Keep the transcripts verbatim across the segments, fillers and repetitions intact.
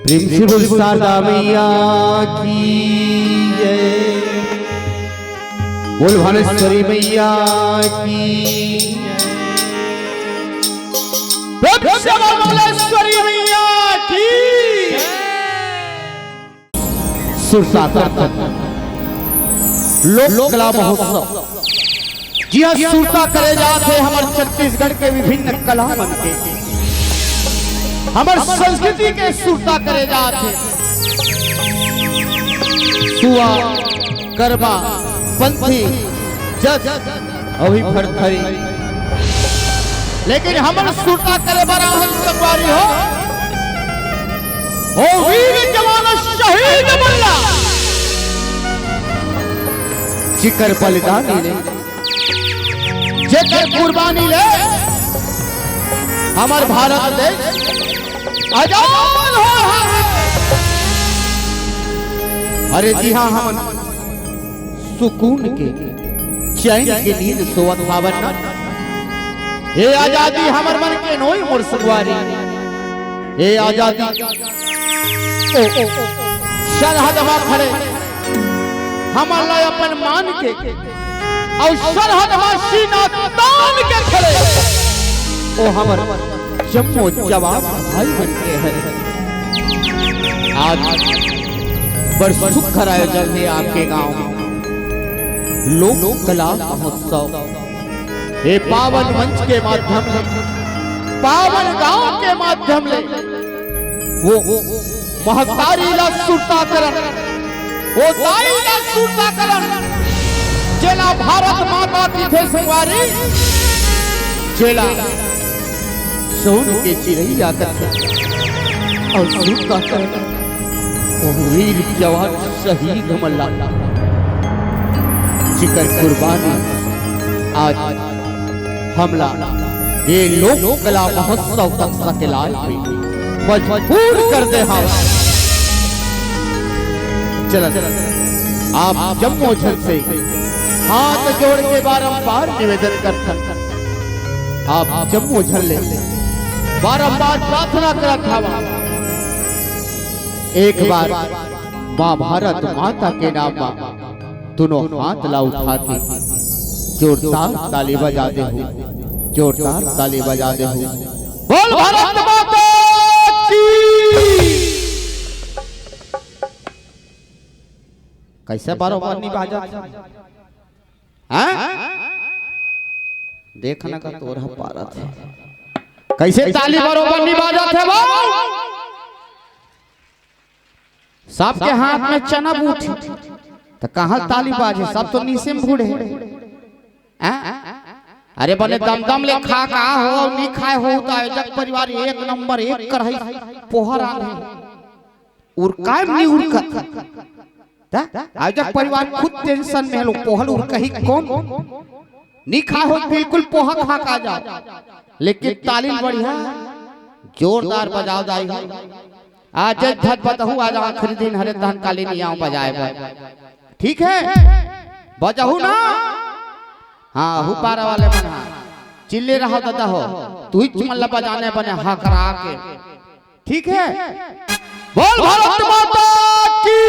प्रेम से बोल शारदा मैया की जय, बोल भानेश्वरी मैया की जय, प्रेम से बोल भानेश्वरी मैया की जय। सुरता करथन लोक कला महोत्सव, जिहां सुरता करे जात हे हमर छत्तीसगढ़ के विभिन्न कला मन के, हमर संस्कृति के सुरता करे जात हे। सुआ, करबा, पंथी, जस, अभी भरथरी। लेकिन हमन सुरता करे बर आहन संगवारी हो, ओ वीर जवान शहीद मन ला, जेकर बलिदानी ले, जेकर कुर्बानी ले हमर भारत देश आजाद हो हे। अरे जी हाँ, हमन सुकून के, चैन के नींद सोवत हावन ना। हे आजादी हमर मन के नोई मोर संगवारी। हे आजादी, ओ, ओ, सरहद मा खड़े हमन ला अपन मान के, अउ सरहद मा सीना तान के खड़े, ओ हमर जम्मो जवान भाई मन के हरे। आज बड़ सुघर आयोजन हे आपके गांव में, लोक कला महोत्सव। ये पावन मंच के माध्यम ले, पावन गांव के माध्यम ले, वो महतारी ला सुरता करन, ओ दाई ला सुरता करन, जेला भारत माता कथे संगवारी, जेला सोन के चिरैया कथे, अउ सुरता करन ओ वीर जवान शहीद मन ला, जेकर कुर्बानी आज हमला ये लोक कला महोत्सव तक सकेलाय के मजबूर कर दे हावय। चलन, आप जम्मो झन से हाथ जोड़ के बारंबार निवेदन करथन, आप जम्मो झन ले बारंबार प्रार्थना करत हावय, एक बार माँ भारत माता के नाम मा दोनों हाथ ला उठा के जोरदार ताली बजा देहू, जोरदार ताली बजा देहू। बोल भारत माता की। कैसे बरोबर नहीं बाजा? हाँ? देखना का तोर ह पारत हे। कैसे ताली बरोबर नहीं बाजत हे वो? सबके हाथ में चना बूटी, त कहाँ ताली बाजे? सब तो नीचे में भूड़े। हैं? अरे बने दमदम ले खा का हो, नहीं खाए हो, त आयोजक परिवार एक नंबर एक कढ़ाई पोहा रांधे। उरकाय नहीं उरकत। त आयोजक परिवार खुद टेंशन में हे, लोग पोहा ल उरकही कौन? नहीं खाए हो, बिल्कुल पोहा खा का जाओ, लेकिन ताली बढ़िया जोरदार बजाव दाई हो। आज जज धज बतहू, आज आखिरी दिन हरे, तहन काली नहीं आऊं बजाए बर। ठीक है, बजहू ना। हाँ, हुपारा वाले मन, हाँ, चिल्ले रहो दादा हो, तू ही मन ला बजाने बने हकरा के। ठीक है, बोल भारत माता की।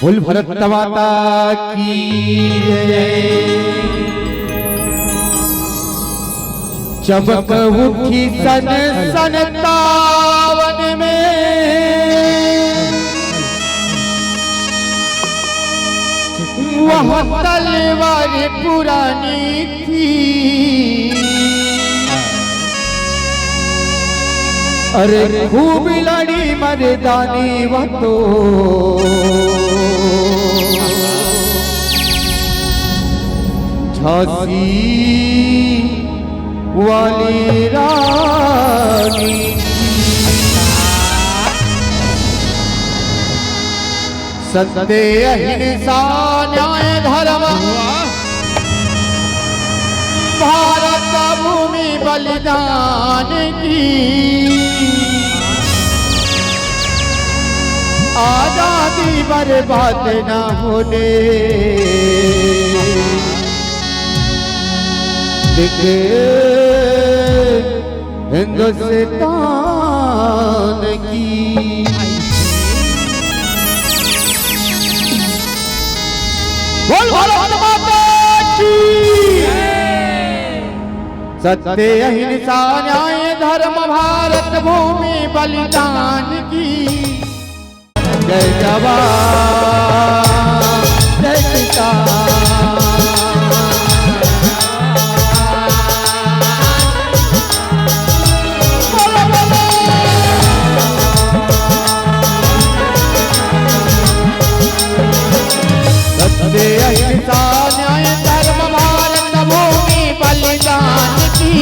बोल भरत माता की जय। चमक उठी सन सन तावन में, वह तलवार पुरानी थी। अरे खूब लड़ी मर्दानी वह तो, झांसी वाली रानी। सत्य अहिंसा न्याय धर्म, भारत भूमि बलिदान की, आजादी बर्बाद ना होने देंगे हिंदुस्तान की। बोल भारत माता की। सत्य अहिंसा न्याय धर्म भारत भूमि बलिदान की। जय जवान, जय किसान। सत्य अहिंसा न्याय धर्म भारत भूमि बलिदान की,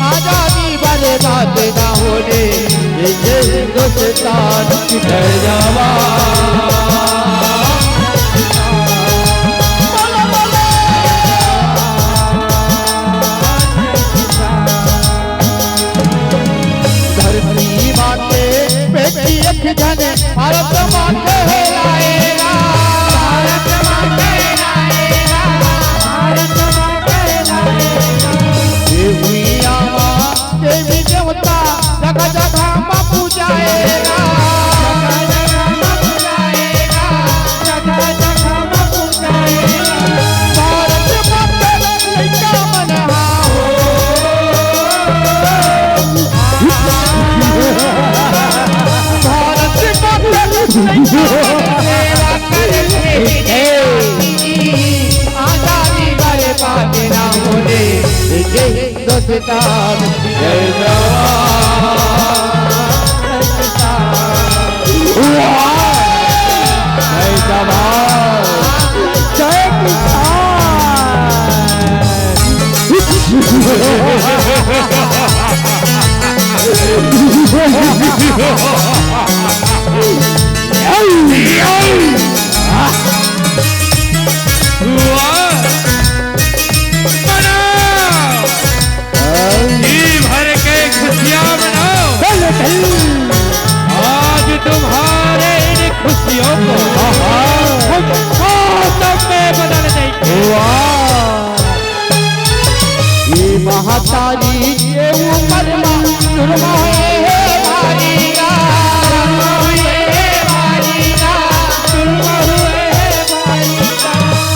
आजादी बर्बाद ना होने देंगे हिंदुस्तान की। जय जवान। धरती माँ के बेटी एक जन भारत माँ कहलाएगा। भारत माँ कहलाएगा, भारत माँ कहलाएगा। देवी आमा, देवी देवता, जगह जगह माँ पूजाएगा। जगह जगह माँ पूजाएगा, जगह जगह माँ पूजाएगा। भारत माँ के लइका मन हा हो। भारत माता की जय। आजादी बर्बाद ना होने देंगे हिंदुस्तान। जय जवान। वाह! जय जवान। जय किसान। वाह! मनाओ, जी भर के खुशियां मनाओ। आज तुम्हारे इन खुशियों को हम मौसम में बदल देंगे। वाह! ये महतारी के ऊपर मा जुर्म होए हे भारी गा। जुर्म होए हे भारी गा। जुर्म होए हे भारी गा।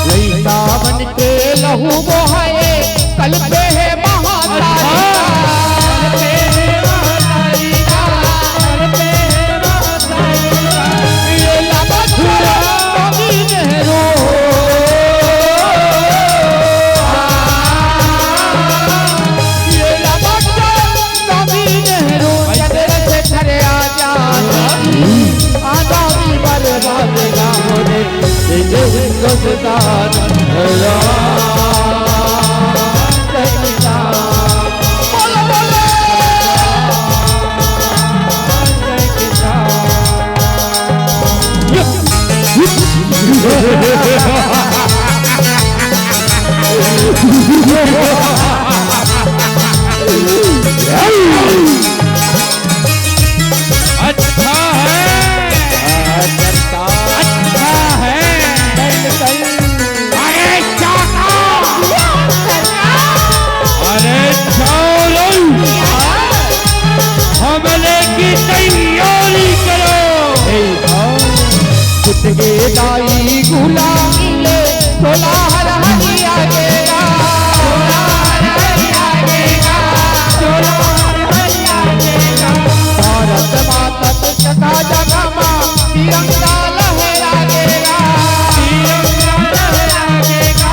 लइका मन के लहू बोहाए, कलपे हे महतारी गा। कलपे हे महतारी गा। कलपे हे महतारी गा। ये लबा छोड़ा नदी नेहरू। ये लबा छोड़ा नदी नेहरू। चंद्रशेखर आजाद। आजादी बर्बाद ना होने देंगे हिंदुस्तान। बोलो, बोलो। अच्छा है। अच्छा है। अरे चाचा। अरे छोरो, हमले की तैयारी करो। फुट गे दाई फूला नीले, छोला हर हरिया गेगा, छोला हर हरिया गेगा, छोला हर हरिया गेगा। भारत माता के जगह जगह मा तिरंगा लहरा गेगा, तिरंगा लहरा गेगा,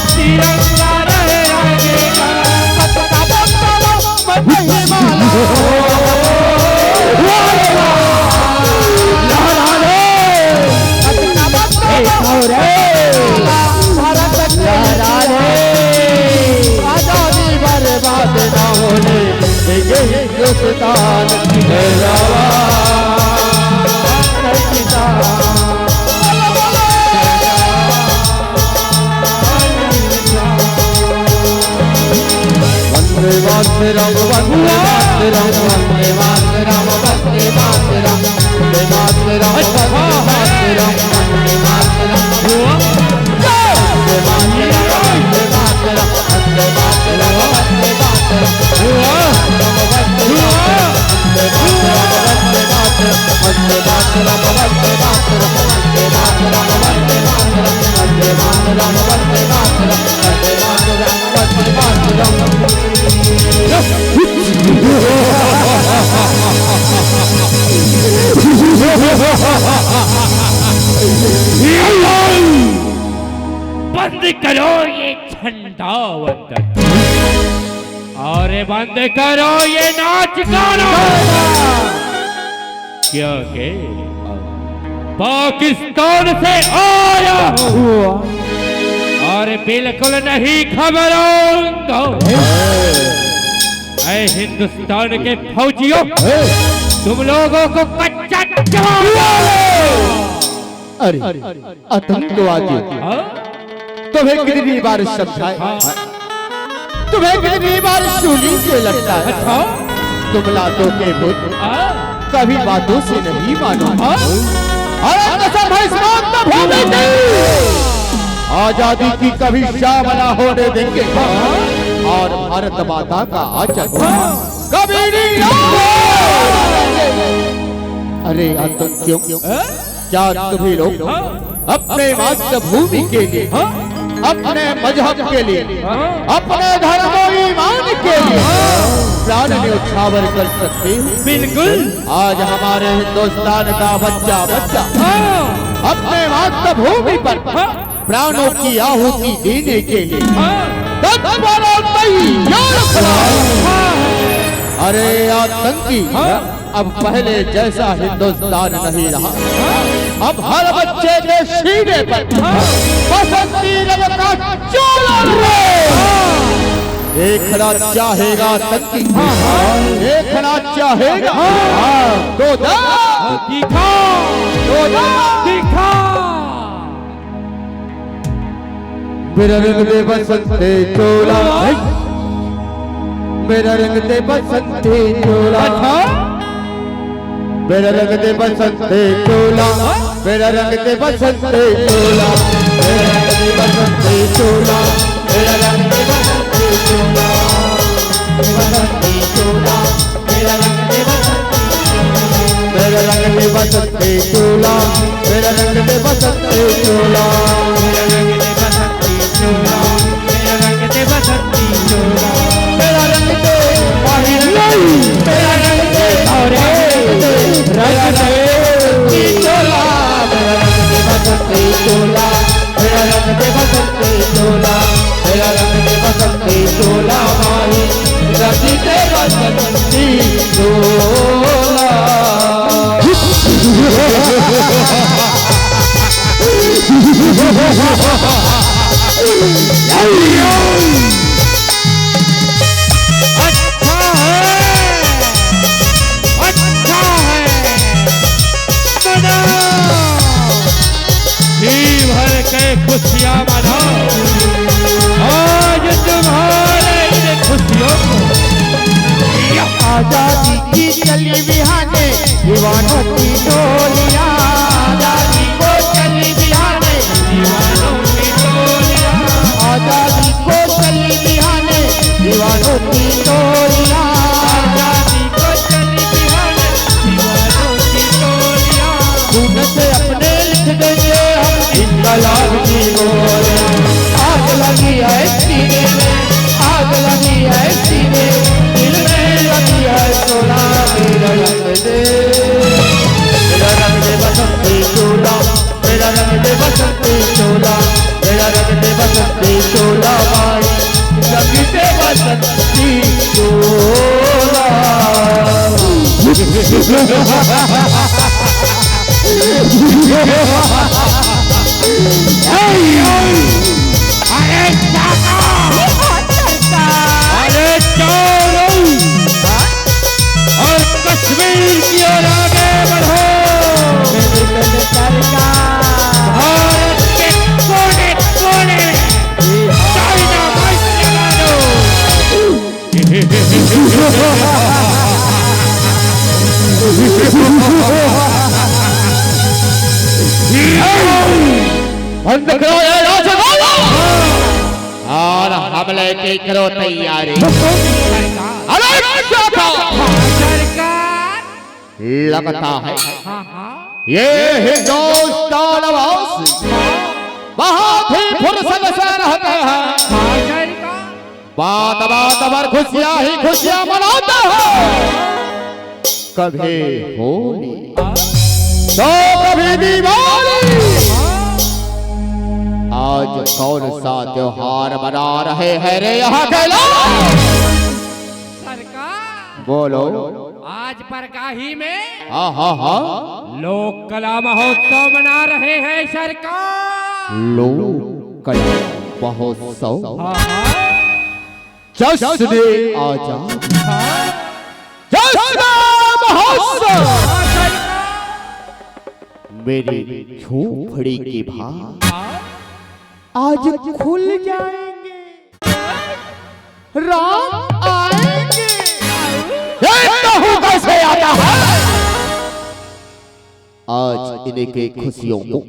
तिरंगा लहरा गेगा। कतका बंदवा आजादी बर्बाद ना होने देंगे हिंदुस्तान की पैदावार। वंदे मातरम, वंदे मातरम, वंदे मातरम, वंदे मातरम, वंदे मातरम, वंदे मातरम, वंदे मातरम। वंदे मातरम, वंदे मातरम, वंदे मातरम, वंदे मातरम। बंद करो ये झंडा वंदन, और बंद करो ये नाच गाना, क्योंकि पाकिस्तान से आया हूँ और बिल्कुल नहीं घबराऊंगा। ऐ हिंदुस्तान के फौजियों, तुम लोगों को कच्चा जवाब। अरे, आतंकवादी, हाँ? तुम्हें कितनी बार समझाया, हाँ। तुम्हें कितनी बार सूली से लटकाया, अच्छा। तुम लातों के भूत हाँ। कभी बातों से नहीं मानो। हाँ। अरे कसम है इस मातृभूमि की, आजादी की कभी शाम ना होने देंगे, हाँ। और भारत माता का आचरण हाँ। कभी नहीं होने देंगे। अरे आतंकियों, हाँ। क्या तुम्ही लोग अपने मातृभूमि के लिए, अपने मजहब के लिए, अपने धर्म और ईमान के लिए प्राण न्यौछावर कर सकते हो? बिल्कुल। आज हमारे हिंदुस्तान का बच्चा बच्चा अपने मातृभूमि पर प्राणों की आहुति देने के लिए तत्पर और तैयार खड़ा है। अरे आतंकी, अब पहले जैसा हिंदुस्तान नहीं रहा। अब हर बच्चे के सीने पर बसंती रंग का चोला है। देखना चाहेगा आतंकी, देखना चाहेगा। तो दा, दिखा, तो दा, दिखा। मेरा रंग दे बसंती चोला, मेरा रंग दे बसंती चोला। अच्छा। मेरा रंग दे बसंती चोला, मेरा रंग दे बसंती चोला, मेरा रंग दे बसंती चोला, मेरा रंग दे बसंती चोला, बसंती चोला, मेरा रंग दे बसंती चोला। मेरा रंग दे बसंती चोला, मेरा रंग दे बसंती चोला। मेरा रंग दे बसंती चोला, मेरा रंग दे बसंती चोला। मेरा रंग दे, मेरा रंग दे, मेरा रंग दे, रंग दे, रंग दे बसंती चोला। मेरा रंग दे बसंती चोला, मेरा रंग दे बसंती चोला, मेरा रंग दे बसंती चोला माही, रंग दे बसंती चोला। अच्छा है, अच्छा है। मनाओ, जी भर के खुशियाँ मनाओ। आज तुम्हारे इन खुशियों को आजादी की चली बिहाने दीवानों की टोलियाँ। आजादी को चली बिहाने दीवानों की टोलियाँ। आजादी को चली बिहाने दीवानों की टोलियाँ। आजादी को चली बिहाने दीवानों की टोलियाँ। खून से अपने लिख देंगे हम इनकलाब। बसंती चोला माई, रंग दे बसंती चोला। अरे काका! अरे चौरऊ! और कश्मीर की ओर आगे बढ़ो। भारत के कोने कोने में डायनामाइट लगा दो। बंद करो ये राजपाल। और हमले की करो तैयारी। अरे क्या था? लगता है ये हिंदुस्तान वासी बहुत ही फुर्सत से रहते हैं। बात बात पर खुशियां ही खुशियां मनाते हैं। कभी होली तो कभी दिवाली। आज कौन सा त्योहार मना रहे हैं रे यहाँ के लोग? सरकार, बोलो। आज परगाही में हाँ हाँ हाँ। लोक कला महोत्सव मना रहे हैं सरकार। लोक कला महोत्सव। हाँ हाँ। जश्न आजादी, जश्न महोत्सव। मेरी झोपड़ी के भाग आज खुल जाएंगे, राम आएंगे। ये कहूँ कैसे आता है? आज इनके खुशियों को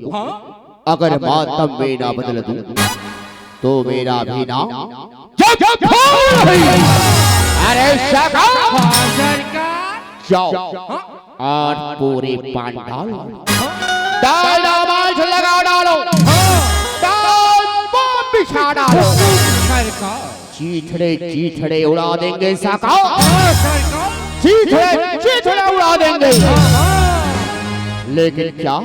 अगर मातम में ना बदल दूं, तो मेरा भी नाम जगभर नहीं। अरे शाखा, जाओ और पूरे पंडाल डायनामाइट लगा डालो, डाल बम बिछा डालो। चीथड़े चीथड़े उड़ा देंगे साका, चीथड़े चीथड़े उड़ा देंगे। लेकिन क्या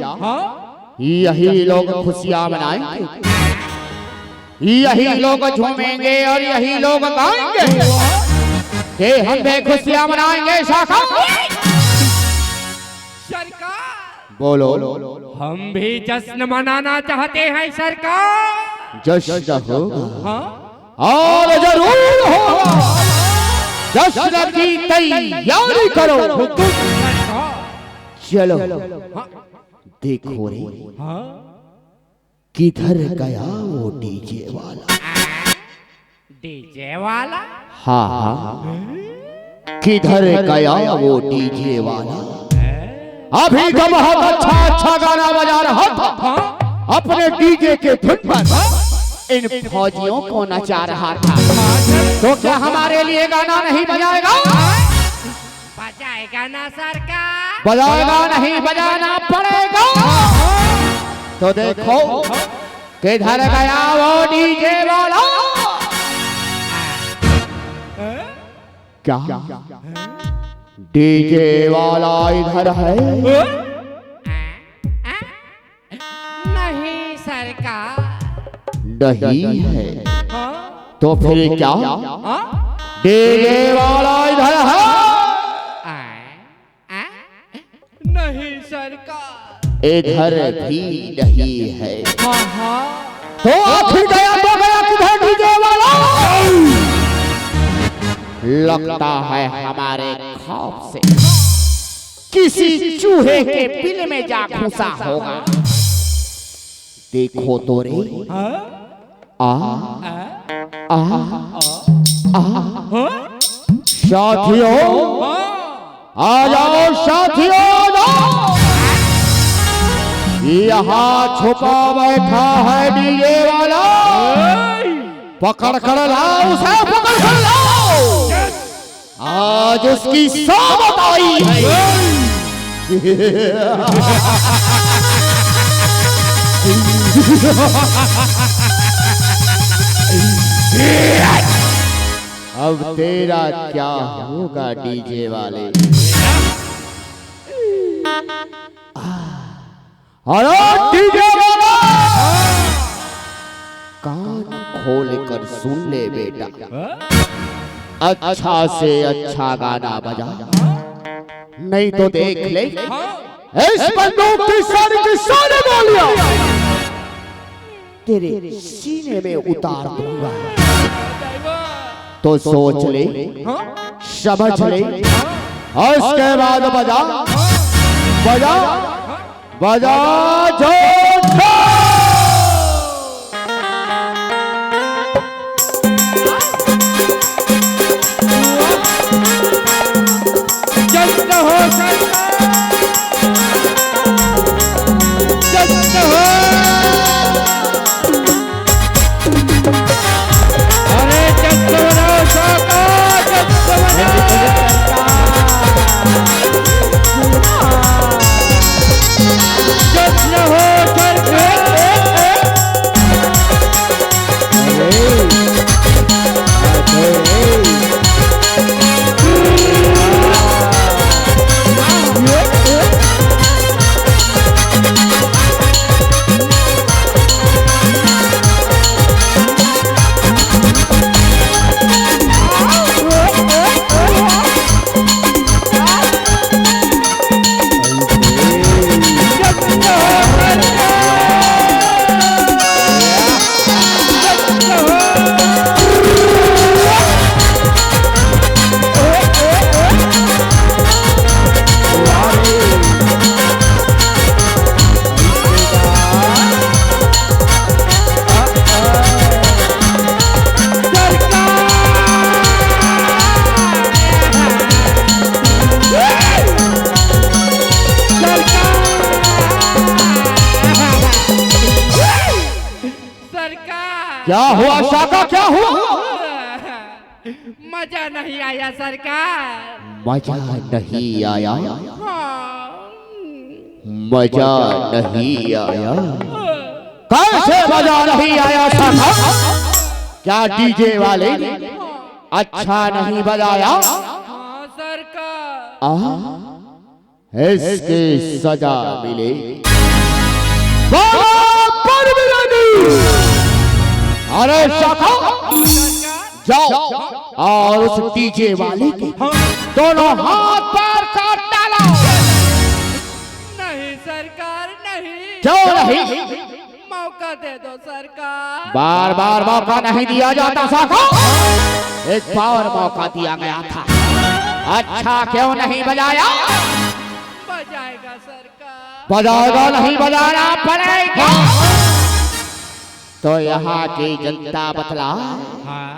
यही लोग खुशियां मनाएंगे? यही लोग झूमेंगे और यही लोग गाएंगे कि हम भी खुशियां मनाएंगे साका। सरकार, बोलो। हम भी जश्न मनाना चाहते हैं सरकार। जश्न होगा। हाँ? और जरूर होगा। जश्न की तैयारी करो। सरकार। चलो। हाँ। देखो रे। हाँ। किधर गया वो डीजे वाला? डीजे वाला? हाँ हाँ। किधर गया वो डीजे वाला? अभी तो बहुत अच्छा अच्छा गाना बजा रहा था अपने डीजे के धुन पर, इन फौजियों को नचा रहा था। तो क्या हमारे लिए गाना नहीं बजाएगा? बजाएगा ना सरकार। बजाएगा नहीं, बजाना पड़ेगा। तो देखो किधर गया वो डीजे वाला। क्या डीजे वाला इधर है? नहीं सरकार। नहीं है। हाँ? तो फिर क्या? हाँ? डीजे वाला इधर है? आ, आ, नहीं सरकार। इधर भी नहीं है। हाँ, हाँ। तो आखिर गया तो गया किधर डीजे वाला? लगता है हमारे खौफ से किसी चूहे के बिल में जा घुसा होगा। देखो तो रे। हाँ? आ, आ, आ, आ। हाँ? साथियों, हाँ? आ जाओ साथियों, आ जाओ। यहाँ छुपा बैठा है डीजे वाला। ओए! पकड़ कर लाओ उसे, पकड़ कर लाओ। आज उसकी सामत आई। अब तेरा क्या होगा डीजे वाले? अरे डीजे वाला, कान खोल कर सुन ले बेटा, अच्छा से अच्छा गाना बजा, नहीं तो देख ले इस बंदूक की सारी की सारी गोलियां तेरे सीने में उतार दूंगा। तो सोच ले, समझ ले, और उसके बाद बजा, बजा, बजा जोरदार। जश्न हो सरकार, जश्न हो। अरे जश्न मनाओ सरकार, जश्न मनाओ। जश्न हो सरकार। सरकार। क्या हुआ शाका, क्या हुआ? मजा नहीं आया सरकार। मजा नहीं आया? हाँ। मजा नहीं आया? कैसे मजा नहीं आया शाका? क्या डीजे वाले ने अच्छा नहीं बजाया? हाँ सरकार। आ? इसकी सजा मिले बराबर मिलेगी। अरे शाका, जाओ और उस डीजे वाले के दोनों हाथ पैर काट डालो। नहीं सरकार, नहीं। क्यों नहीं? मौका दे दो सरकार। बार बार मौका नहीं दिया जाता शाका, एक बार मौका दिया गया था। अच्छा क्यों नहीं बजाया? बजाएगा सरकार। बजाएगा नहीं, बजाना पड़ेगा। तो यहाँ की जनता बतला, हाँ।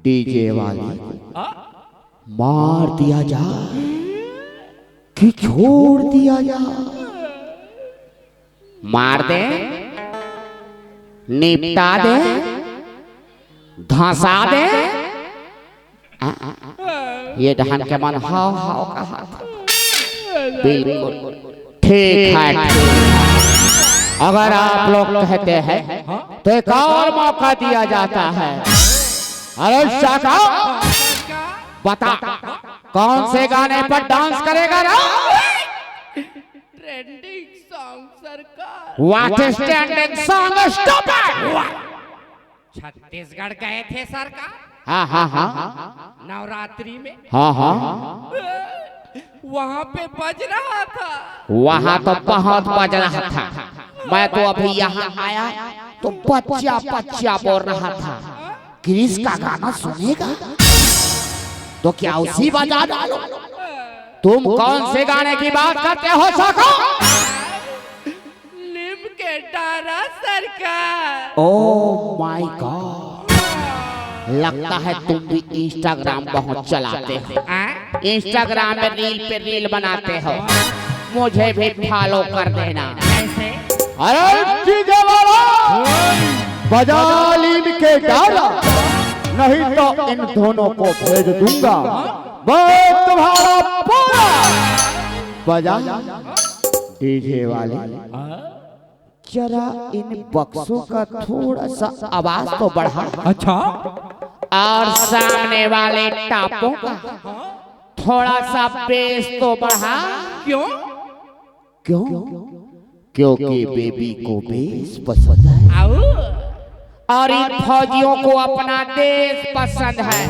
डीजे वाले को हाँ? मार दिया जा कि छोड़ दिया जा? मार दे, निपटा दे, धंसा दे। आ, आ, आ। ये डहन के मन हाव हाव कहा था। बिल्कुल ठीक है, ठीक है। अगर आप लोग कहते हैं तो एक और मौका दिया जाता है। अरे शाका, बता, कौन से गाने पर डांस करेगा ना? ट्रेंडिंग सॉन्ग सरकार। What is trending song? Stop it! Chhattisgarh गए थे सरकार। हाँ, हाँ, हाँ। नवरात्रि में। हाँ, हाँ। वहाँ पे बज रहा था। वहाँ तो बहुत बज रहा था। मैं तो अभी यहाँ आया तो बच्चा बच्चा बोल रहा था, क्रिस का गाना सुनेगा तो क्या उसी बजा डालो? तुम कौन से गाने की बात करते हो शाका? नीम के डारा सरकार। Oh my God, लगता है तुम भी Instagram बहुत चलाते हो। आ? Instagram में रील पे रील बनाते हो, मुझे भी फॉलो कर देना। कैसे? अरे डीजे वाला, बजा लीम के डाला, नहीं तो इन दोनों को भेज दूंगा मैं तुम्हारा पूरा। बजा डीजे वाले, जरा इन बक्सों का थोड़ा सा आवाज तो बढ़ा। अच्छा। और सामने वाले टापों का थोड़ा सा बेस तो बढ़ा। क्यों? क्यों? क्योंकि बेबी को बेस पसंद है। आओ। और इन फौजियों को अपना देश पसंद है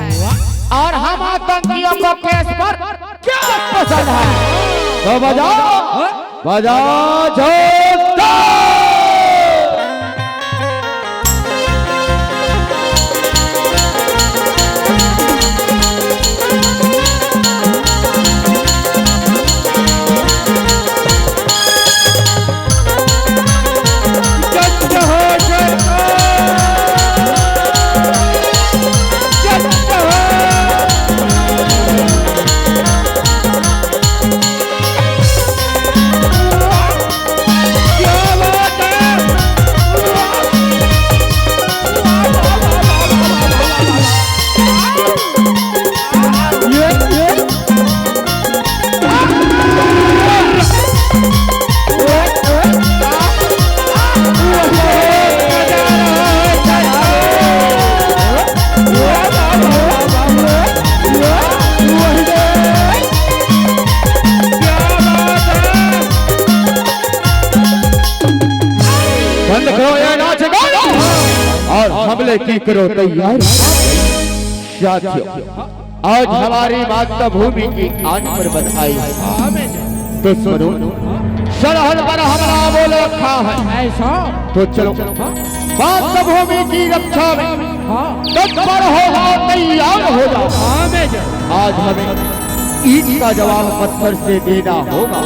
और हम आतंकियों को केस पर क्या पसंद है। तो बजाओ, बजाओ जोरदार। बंद करो ये नाच गाना और हमले की करो तैयारी। साथियों, आज हमारी मातृभूमि की आन पर बधाई है। दुश्मनों, सरहद पर हमला बोल रखा है। ऐसा? तो चलो, मातृभूमि की रक्षा में हाँ। तत्पर हो जाओ, तैयार हो जाओ। आज हमें ईंट का जवाब पत्थर से देना होगा।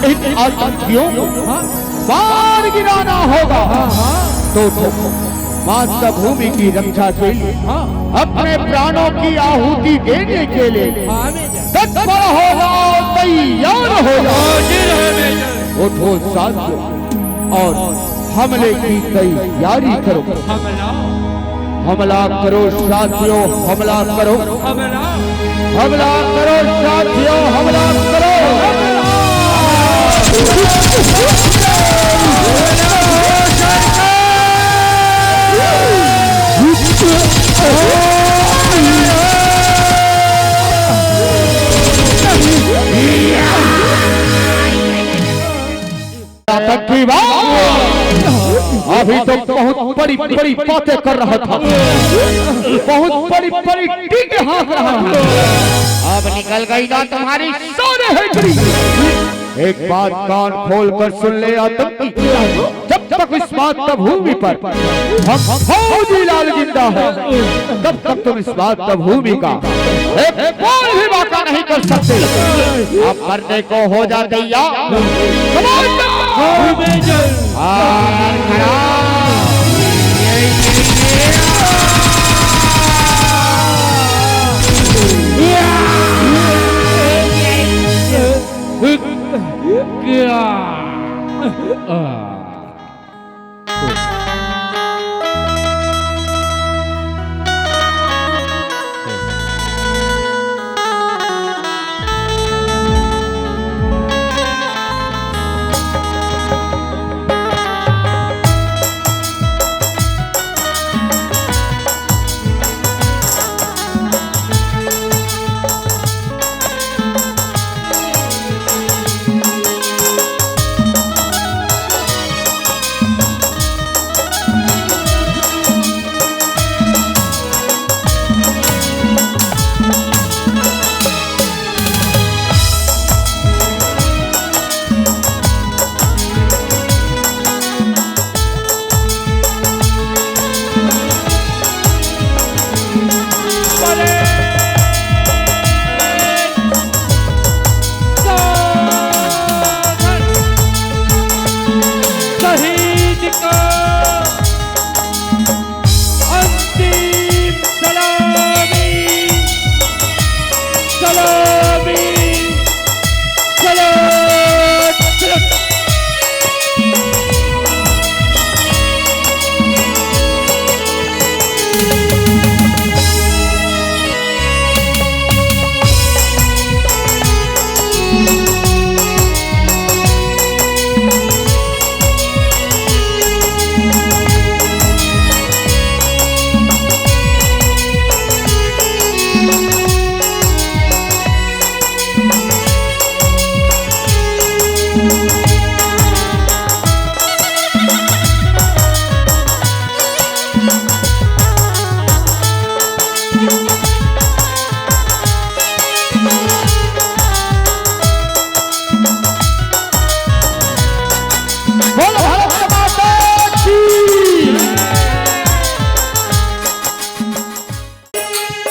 इन आतंकियों को मार गिराना होगा। तो उठो, मातृभूमि की रक्षा के लिए अपने प्राणों की आहुति देने के लिए तत्पर हो जाओ, तैयार हो जाओ। उठो साथियों, और हमले की तैयारी करो। हमला करो साथियों, हमला करो। हमला करो साथियों, हमला करो। आतंकी बाप, अभी तो बहुत बड़ी बड़ी बातें कर रहा था, बहुत बड़ी बड़ी टीके हाँक रहा था। अब निकल गई ना तुम्हारी सारे हेकड़ी। एक बात कान खोल कर सुन ले आतंकी, जब तक इस मातृभूमि पर हम फौजी लाल जिंदा है, तब तक तुम इस मातृभूमि का एक बोल भी बांका नहीं कर सकते। अब मरने को हो जा तैयार। कमांडर! हाँ, खड़ा।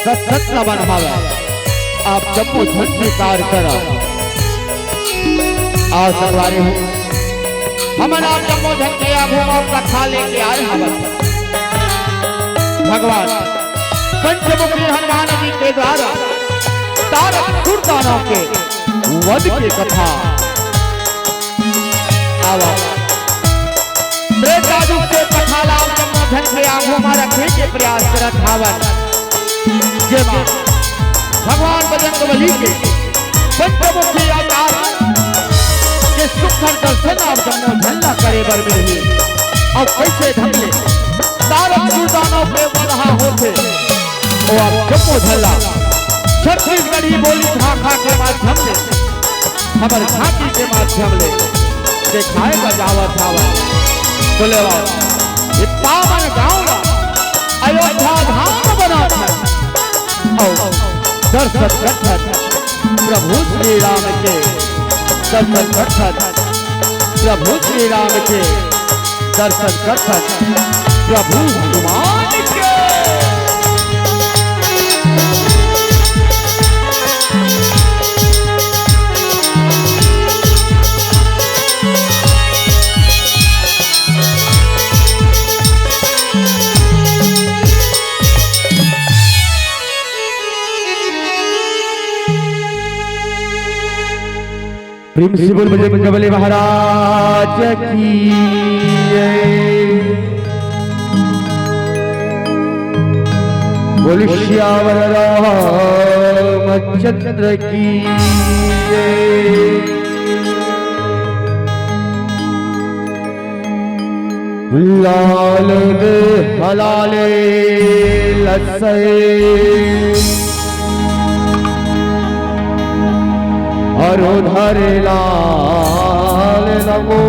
दशरथ ला बंधावय। आप जम्मो झन स्वीकार करव। अउ संगवारी हो, हमन आप जम्मो झन के आगू म कथा लेके आए हवन। भगवान पंचमुखी हनुमान जी के द्वारा दानव सुर दानव के वध के कथा। आवा, त्रेता युग के कथा ला आप जम्मो झन के आगू म रखे के प्रयास करत हावन, जेमा भगवान बजरंगबली के पंचमुखी अवतार के सुघर दर्शन आप जम्मो झन ला करे बर मिलही। अउ कइसे ढंग ले दानव सुर दानव के वध होथे, ओ आप जम्मो झन ला छत्तीसगढ़ी बोली भाखा के माध्यम ले, हमर झांकी के माध्यम ले देखाए बर जावत हावय। तो ले आओ, ये पावन गांव ला अयोध्या धाम बनात हन। अउ दर्शन करथन प्रभु श्री राम के, दर्शन करथन प्रभु श्री राम के, दर्शन करथन प्रभु हनुमान के। प्रेम से बोल बजरंगबली महाराज की जय। बोल सियावर रामचंद्र की जय। लाल दे हलाले लसए अरु धरे लाल लगो।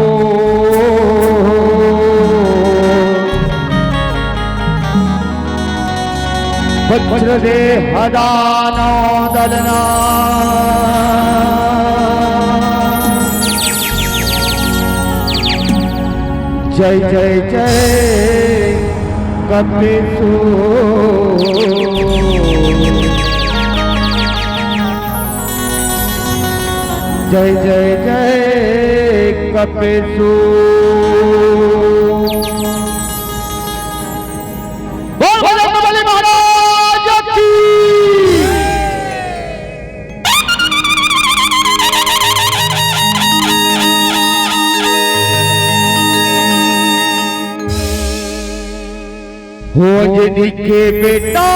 वज्र दे हदाना दलना। जय जय जय कपिसु। जय जय जय कपिसु। बोल बजरंगबली महाराज की। हो अंजनी के बेटा,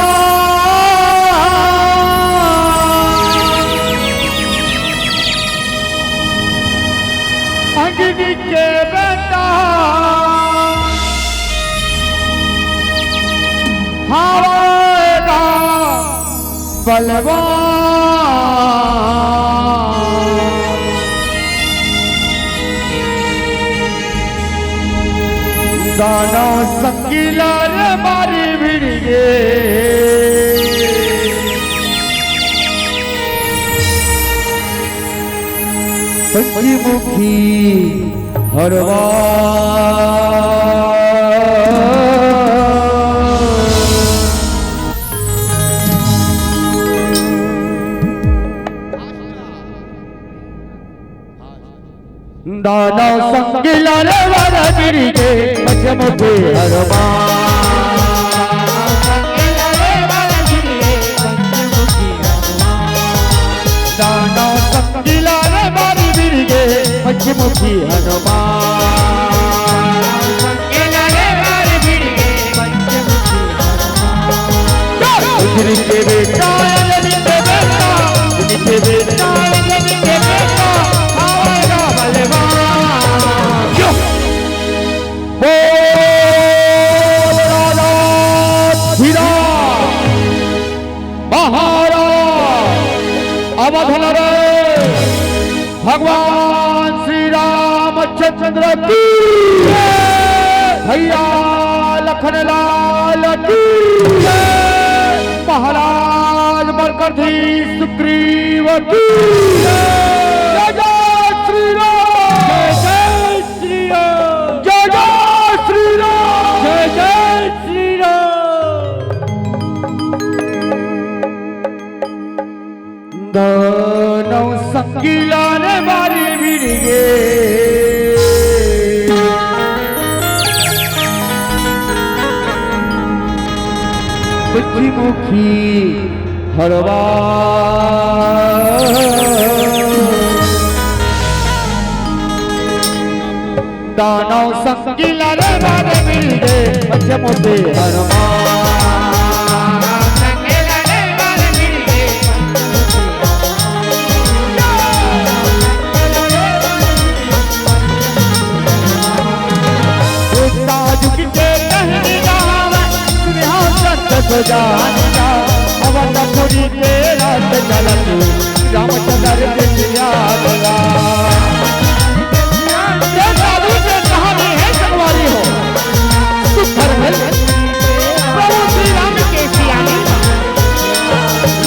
अंजनी के बेटा, हवय गा बलवान। दानव संगी ला रे मारी भिड़गे। पंचमुखी हनुमान। दानव संग लड़े वाला गिर गे, पंचमुखी हनुमान। दानव संग लड़े वाला गिर गे, पंचमुखी हनुमान। उजरी के बेटा, उजरी के बेटा, उजरी के बेटा, उजरी के बेटा, आएगा बलवान। क्यों? बोल राजा धीरा महाराज अवध नरेश। भगवान श्री रामचंद्र की जय, भैया लखन लाल की जय, महाराज मरकटधीश सुग्रीव की जय। जय जय श्री राम, जय जय श्री राम, जय जय श्री राम, जय जय श्री राम। किला रे बारी भिड़ गे। पंचमुखी हरवा। दानव संग किला रे बारी भिड़ गे, पंचमुखी हरवा। ताजुग के कहने गावे, सिंहासन सजान का, अवधपुरी के राज चलत, रामचंद्र के सिया बला। ये साधु के कहानी है संगवारी हो। सुंदर है प्रभु श्री राम के सियानी।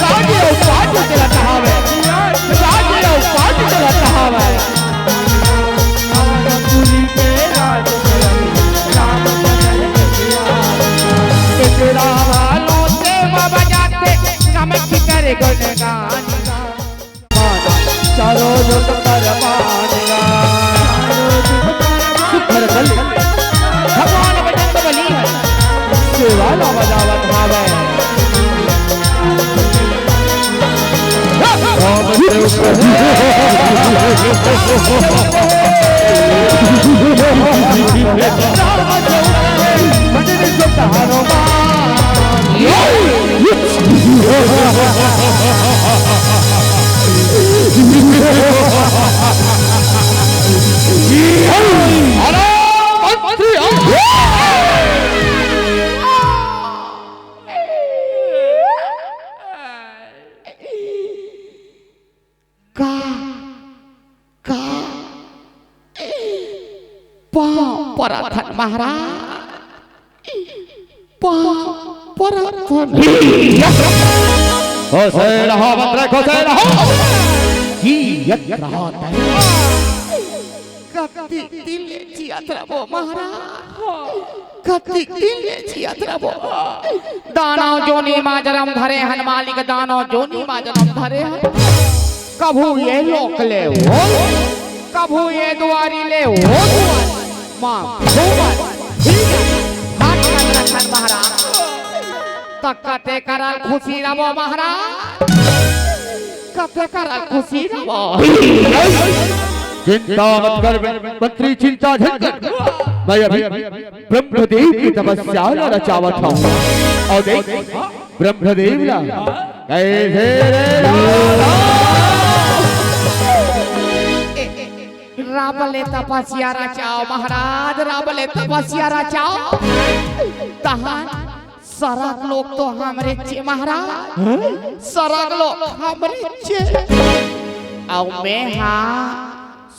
राज अउ पाट चलत हावे, राज अउ पाट चलत हावे। अवधपुरी के राज चलत, रामचंद्र के सिया बला। तेरा वालों से बाबा जाते, कम की करे गुणगान। चारों जुग परवान गा। सुंदर बल भगवान बजरंग बली है। सेवा ला बजावत हावे। का, का, पाँव परत हन महाराज, पाँव परत हन। खुश रहो मंत्री, खुश रहो। जियत रहो तैं। कति दिन ले जियत रहो महाराज। कतिक दिन ले जियत रबो। दानव जोनी मा जनम धरे हन मालिक, दानव जोनी मा जनम धरे हन। कभू ये लोक ले ओ, कभू ये दुआरी ले ओ दुआरी। माँ घूमत, घाट नंदन महाराज। त कते करल खुशी रबो महाराज। कते करल खुशी रबो। चिंता मत कर मंत्री, चिंता झन कर। मैं अभी ब्रह्मदेव की तपस्या ला रचावत हूँ। अउ देख ब्रह्मदेव ला कैसे रे राधा। राम ले तपस्या रचाव महाराज, राम ले तपस्या रचाव। तहान सरग लोक तो हमरेच हे महाराज, सरग लोक हमरेच हे। अउ मैं हा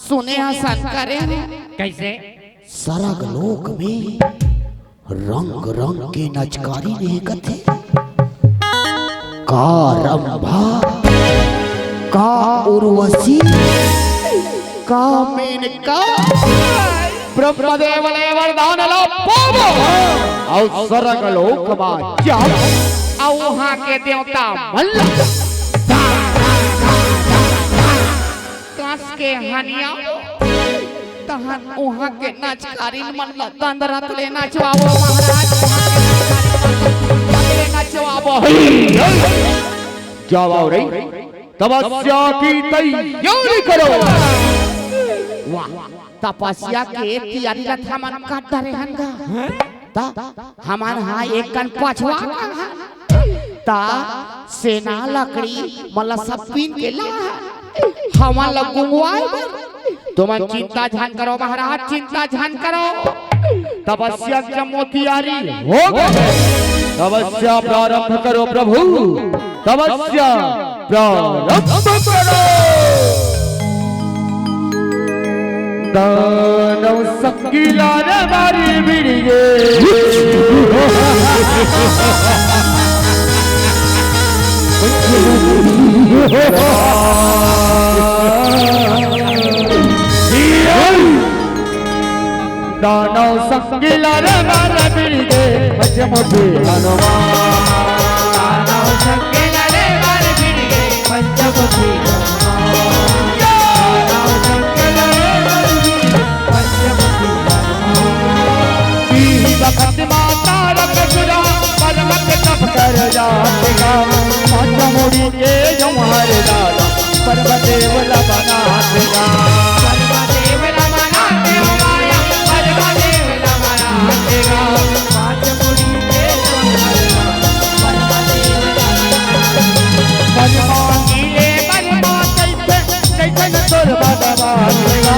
सुने हँव शंकर हे। कइसे? सरग लोक में रंग रंग के नचकारी हे कथे। का रंभा, का उर्वशी, का मेनका। ब्रह्मदेव ले वरदान ला पाबो अउ सरग लोक मा जाबो। अउ उहाँ के देवता मन ला कस के हनिया, तहन उहाँ के नचकारिन मन ला दंदरत ले नचवाबो महाराज, उहाँ के नचकारिन मन ला दंदरत ले नचवाबो। जावव रे, तपस्या की तैयारी करो। वाह, तपस्या के तियारी ला हमन कर डरे हन गा। त हमन हा एक कन पछवा त सेना लकड़ी मन ला सब बीन के ला हमन ला गुंगवाए बर। तुमन चिंता झन करो महाराज, चिंता झन करो। तपस्या के जम्मो तियारी हो गे। तपस्या प्रारंभ करो प्रभु, तपस्या प्रारंभ करो। दानव संग किला रे बारी भिड़ गे। दानव संग किला रे बारी भिड़ गे, पंचमुखी हनुमान। दानव संग किला रे बारी भिड़ गे, पंचमुखी हनुमान। के जौहर दादा, परमदेव ला मनात गा। परमदेव ला मनात हो माया, परमदेव ला मनात गा। पाँच मुड़ी के जौहर दादा, परमदेव ला मनात गा। मन मांगी ले बर मा कइसे, कइसे न तोर बदवा देगा।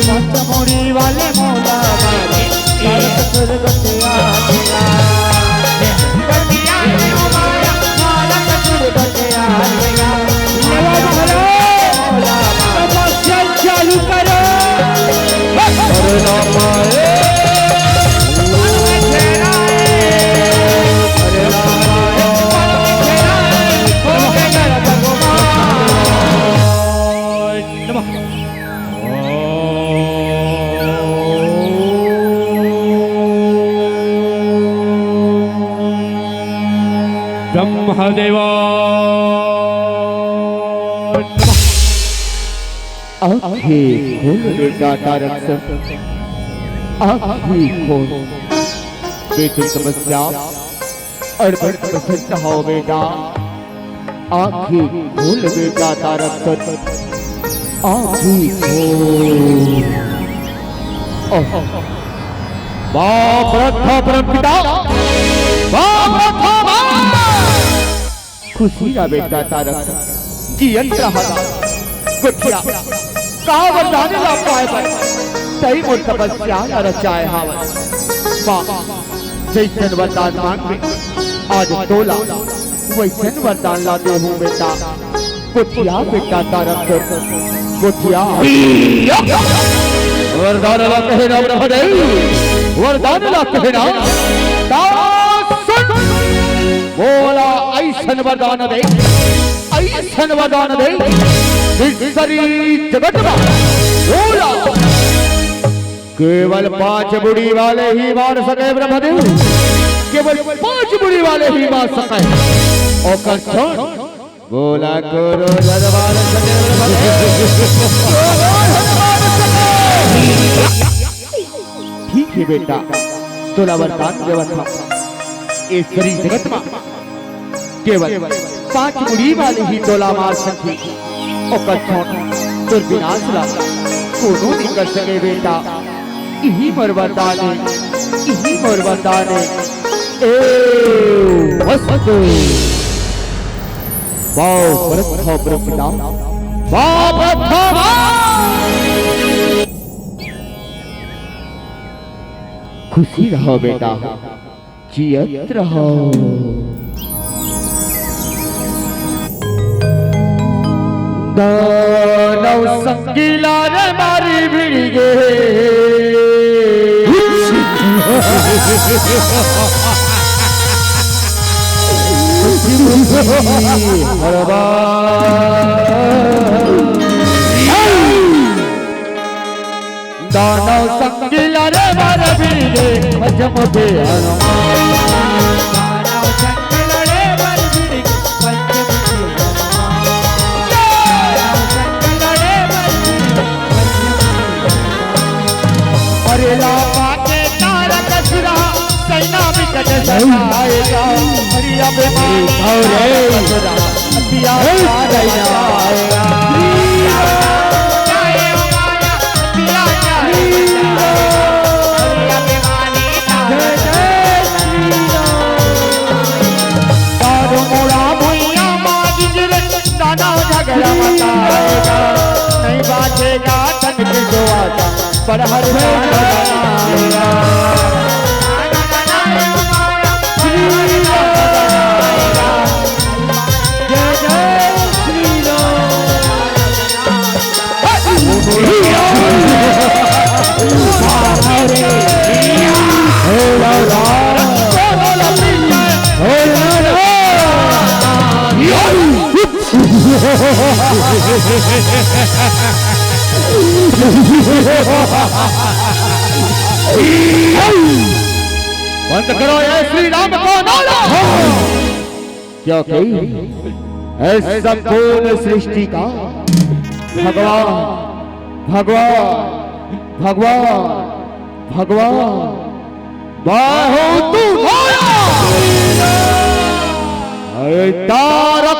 पाँच मुड़ी वाले मोला मारे, तारक सुरगतिया देगा। गतिया रे ओ माया, तारक सुरगतिया देगा। लेवा महाराज, तपस्या चालू करो। अरे राम रे। अरे राम रे। नमः। ब्रह्मदेवा नमः। आँखें खोल बेटा तारक सर, आँखें खोल। बेटी समस्या अड़बड़ पसंद हो बेटा। आँखें खोल बेटा तारक सत, आँखें खोल। ओह। बाप रखा परम पिता, बाप रखा बाप। खुशी रह बेटा तारक सत, जियत रहा। गोठिया, का वरदान ला पाए बर तई मोर तपस्या ला रचाए हावय। माँ, जइसन वरदान मांगे आज तोला वइसन वरदान ला देहूं बेटा। गोठिया बेटा तारक सर, गोठिया। वरदान ला कहे ना ब्रह्मदेव, वरदान ला कहे ना। ता सुन, मोला अइसन वरदान दे, अइसन वरदान दे, कि सारी जगत मा मोला केवल पांच मुड़ी वाले ही मार सके ब्रह्मदेव, केवल पांच मुड़ी वाले ही मार सके। ओकर छोड़, बोला करो दरबार सके ब्रह्मदेव। ठीक है बेटा, तोला वरदान देवत हंव। ए सारी जगत मा केवल पांच मुड़ी वाले ही तोला मार सकही। ओकर छोड़ तोर विनाश ला कोनो नइ कर सके बेटा। इही मोर वरदान हे, इही मोर वरदान हे। ए वस्तु। वाह, परत हो परत पिता। वाह, परत हो, वाह। खुशी रहो बेटा। जियत रहो। दानव संगीला रे मारी भिड़ गे। हरबा। दानव संग लड़े बर भिड़गे पंचमुखी हनुमान। दानव संग लड़े बर भिड़गे पंचमुखी हनुमान। दानव संग लड़े बर भिड़गे पंचमुखी हनुमान। अरे लापा के तारक सुरा सैना विकट सजाएगा। अरे अभिमानी तारक सुरा बंद करो ये श्री राम को नारा। क्योंकि इस संपूर्ण सृष्टि का भगवान, भगवान, भगवान, भगवान मैं हूँ तू माया। अरे तारक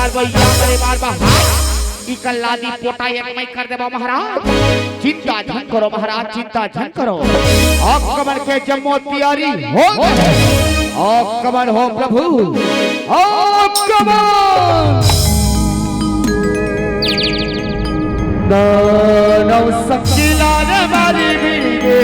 मारबो, या करे मारबो, हाय। इकर लादी पोटा एक मई कर देबो महाराज। चिंता झन करो महाराज, चिंता झन करो। आक्रमण के जम्मो तैयारी हो गे। आक्रमण हो प्रभु, आक्रमण। दानव संग ला रे मारी मिल गे।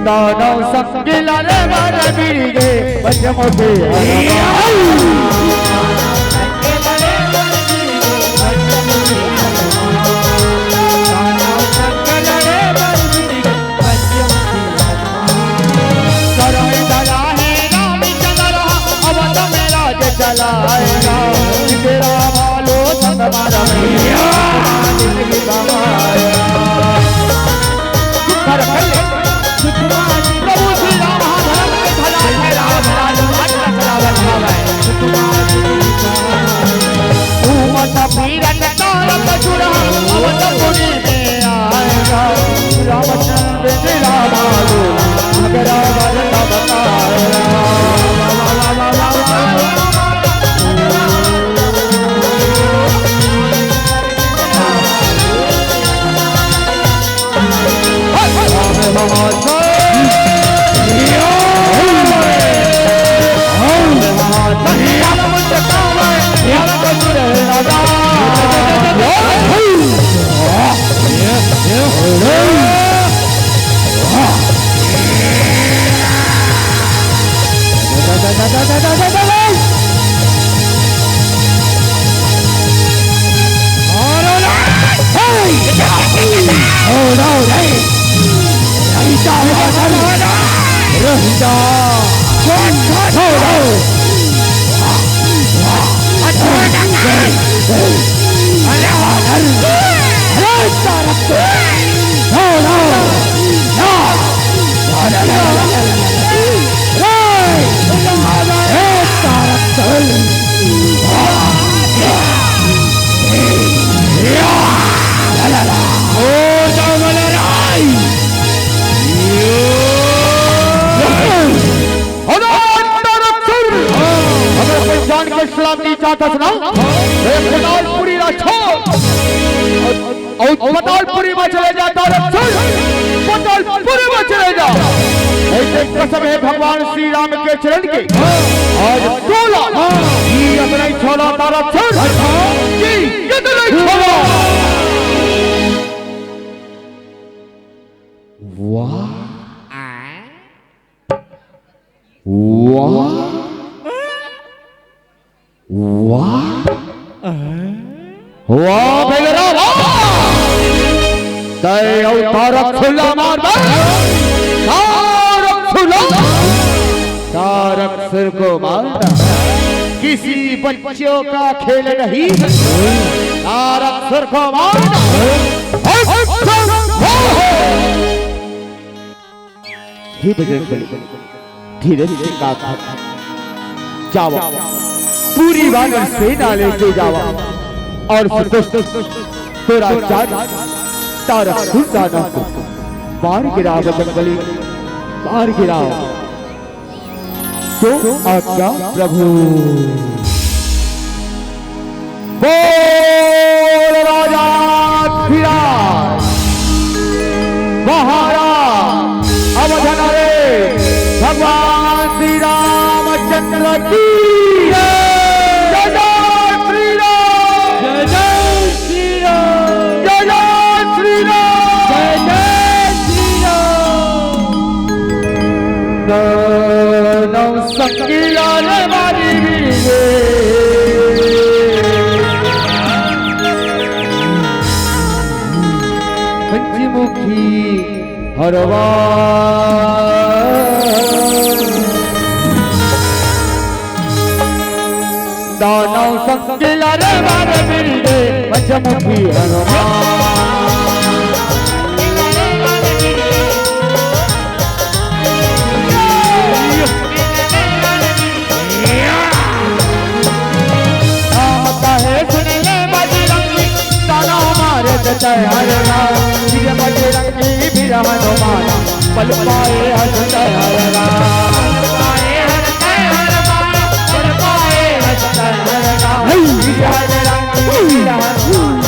दानव संग ला रे मारी मिल गे। पंचमुखी हनुमान। करहि धरा हे रामचंद्र, अवध में राज चलाए राम। तेरा भालो संग मारा मैया। जिंदगी गवाए राम। कर, कर ले। प्रभु श्री राम धर्म के भला है, राम राज भक्त रावण भावै। सुमत पीरन तारक चूड़ा, अवध पुरी में आए राम। रामचंद्र जी राम अगर कोई जान के सलामती चाहता सुनाओ, एक पतालपुरी ला छोड़। अउ पतालपुरी में चले जा तारा सुन, पतालपुरी में चले जा। ऐसे कसम है भगवान श्री राम के चरण के, आज तोला ये अपना ही छोला तारा सुन, कि ये तो नहीं छोला। वाह, वाह, वाह, वाह भैया, वाह। तय अवतारक सुल्ला मार दे। तारक सुल्ला। तारक सुर को मार दे। किसी बच्चों का खेल नहीं। तारक सुर को मार दे। हे बजरंग बली, धीरे से काम कर। जावा, पूरी वानर सेना लेके जावा और संतुष्ट तोरा जान तारा सुल्ताना को मार गिराओ बजरंग बली, मार गिराओ। तो आज्ञा प्रभु। बोल राजा धिराज महाराज अवध नरेश भगवान श्री रामचंद्र की जय। जय जय श्री राम। जय जय श्री राम। जय जय श्री राम। जय जय श्री राम। नौ संगीला रे मारी बीरे। पंचमुखी हरवा। दानव संगीला रे मारी बीरे, पंचमुखी हरवा। नाम कहे सुन ले बजरंगी, ताना मारे जय हर राम। वीर बजरंगी वीर हनुमान, पल पाए हस्त हर राम। पल पाए हस्त हर राम, पल पाए हस्त हर राम। वीर बजरंगी वीर हनुमान।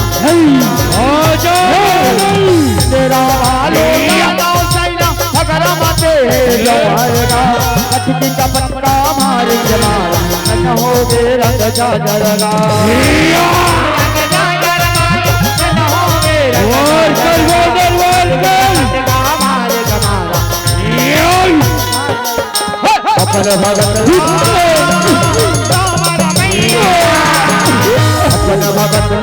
तेरा वालो का नौ सैना, अगर मते जवारगा, कठिन का पटका मार के मारा, न हो बेरंग जाजरगा। Worker, worker, worker। अपन भगत, अपन भगत,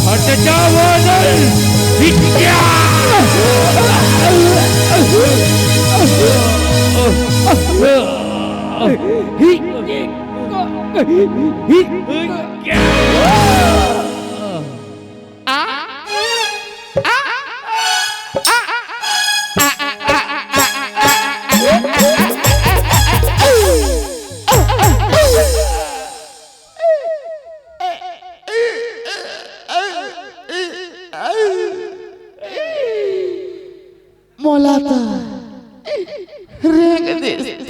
हट जाओ नहीं।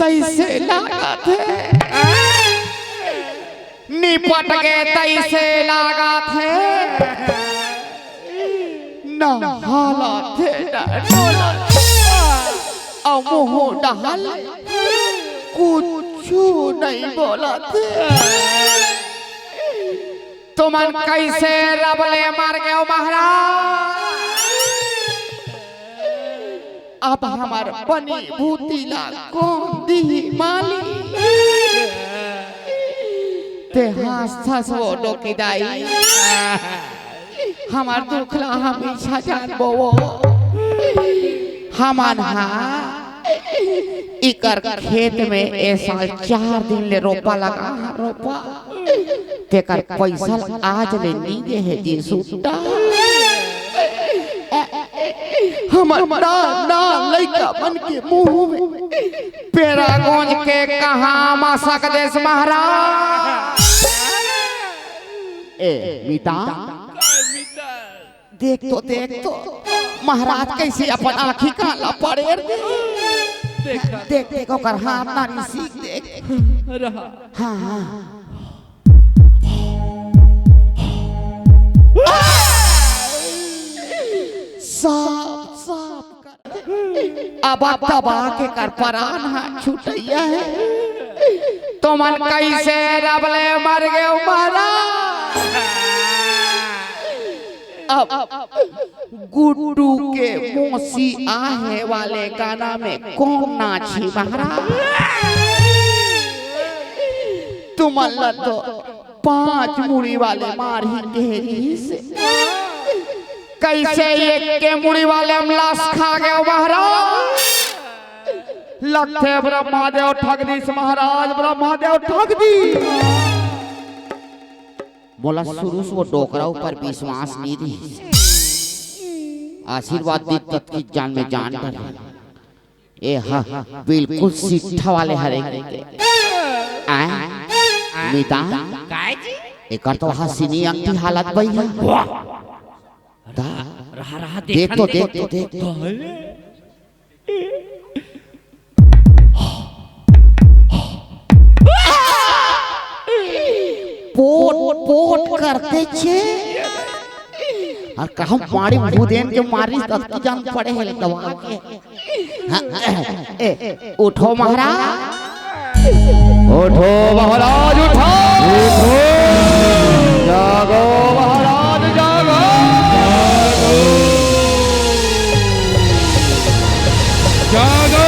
तइसे लागत हे, निपट गे तइसे लागत हे, ना हालत हे ना डोलत हे, अउ मुँह डहर ले कुछु नइ बोलत हे। तुमन कइसे रब ले मर गेव महाराज? अब हमर बनी भूती ला कोन दिही मालिक? ते हँसथस वो डोकी दाई, हमर दुख ला हमेशा जानबो वो। हमन हा इकर खेत में ए साल चार दिन ले रोपा लगा हा, रोपा। तेकर पइसा ल आज ले नी दे हे जी सुट्टा। हमर ना, ना लइका मन के मुँह में पेरा गोंज के कहाँ मसक देस महाराज। ए मीता, देख तो, देख तो, महाराज कइसे अपन आँखी कान ला पड़ेर दे। देखा। देख, देख, ओकर हाथ नारी सीख देख। रहा। हाँ, हाँ। साफ, साफ कर। अब तबा के कर परान हा छुटइया हे। तुमन कइसे रब ले मर गेव महाराज? अब गुड्डू के मौसी आहे वाले गाना में कोन नाची महाराज? तुमन ल तो पाँच मुड़ी वाले मारही कहे रिहिस हे। कइसे एक के मुड़ी वाले म लास खा गेव महाराज? लगथे ब्रह्मादेव ठग दिस महाराज, ब्रह्मादेव ठग दिस। मोला शुरू से वो डोकरा ऊपर विश्वास नइ रिहिस। आशीर्वाद दीत दीत कि जान में जान डरे। ए हा बिल्कुल सिट्ठा वाले हरे। आय, मीता, काय जी? एकर तो हसीनी अंगठी हालत बई हे। वाह। ता, रहा, रहा, देख देखा तो, नहीं। देख तो, देख तो। पोट, पोट करथे छे। अउ कहूँ मारी भूदेन के मारी तब जान पड़े हे दवा के। हाँ, ए, ए, उठो महाराज। उठो महाराज, उठो। उठो। जागो महाराज, जागो। जागो।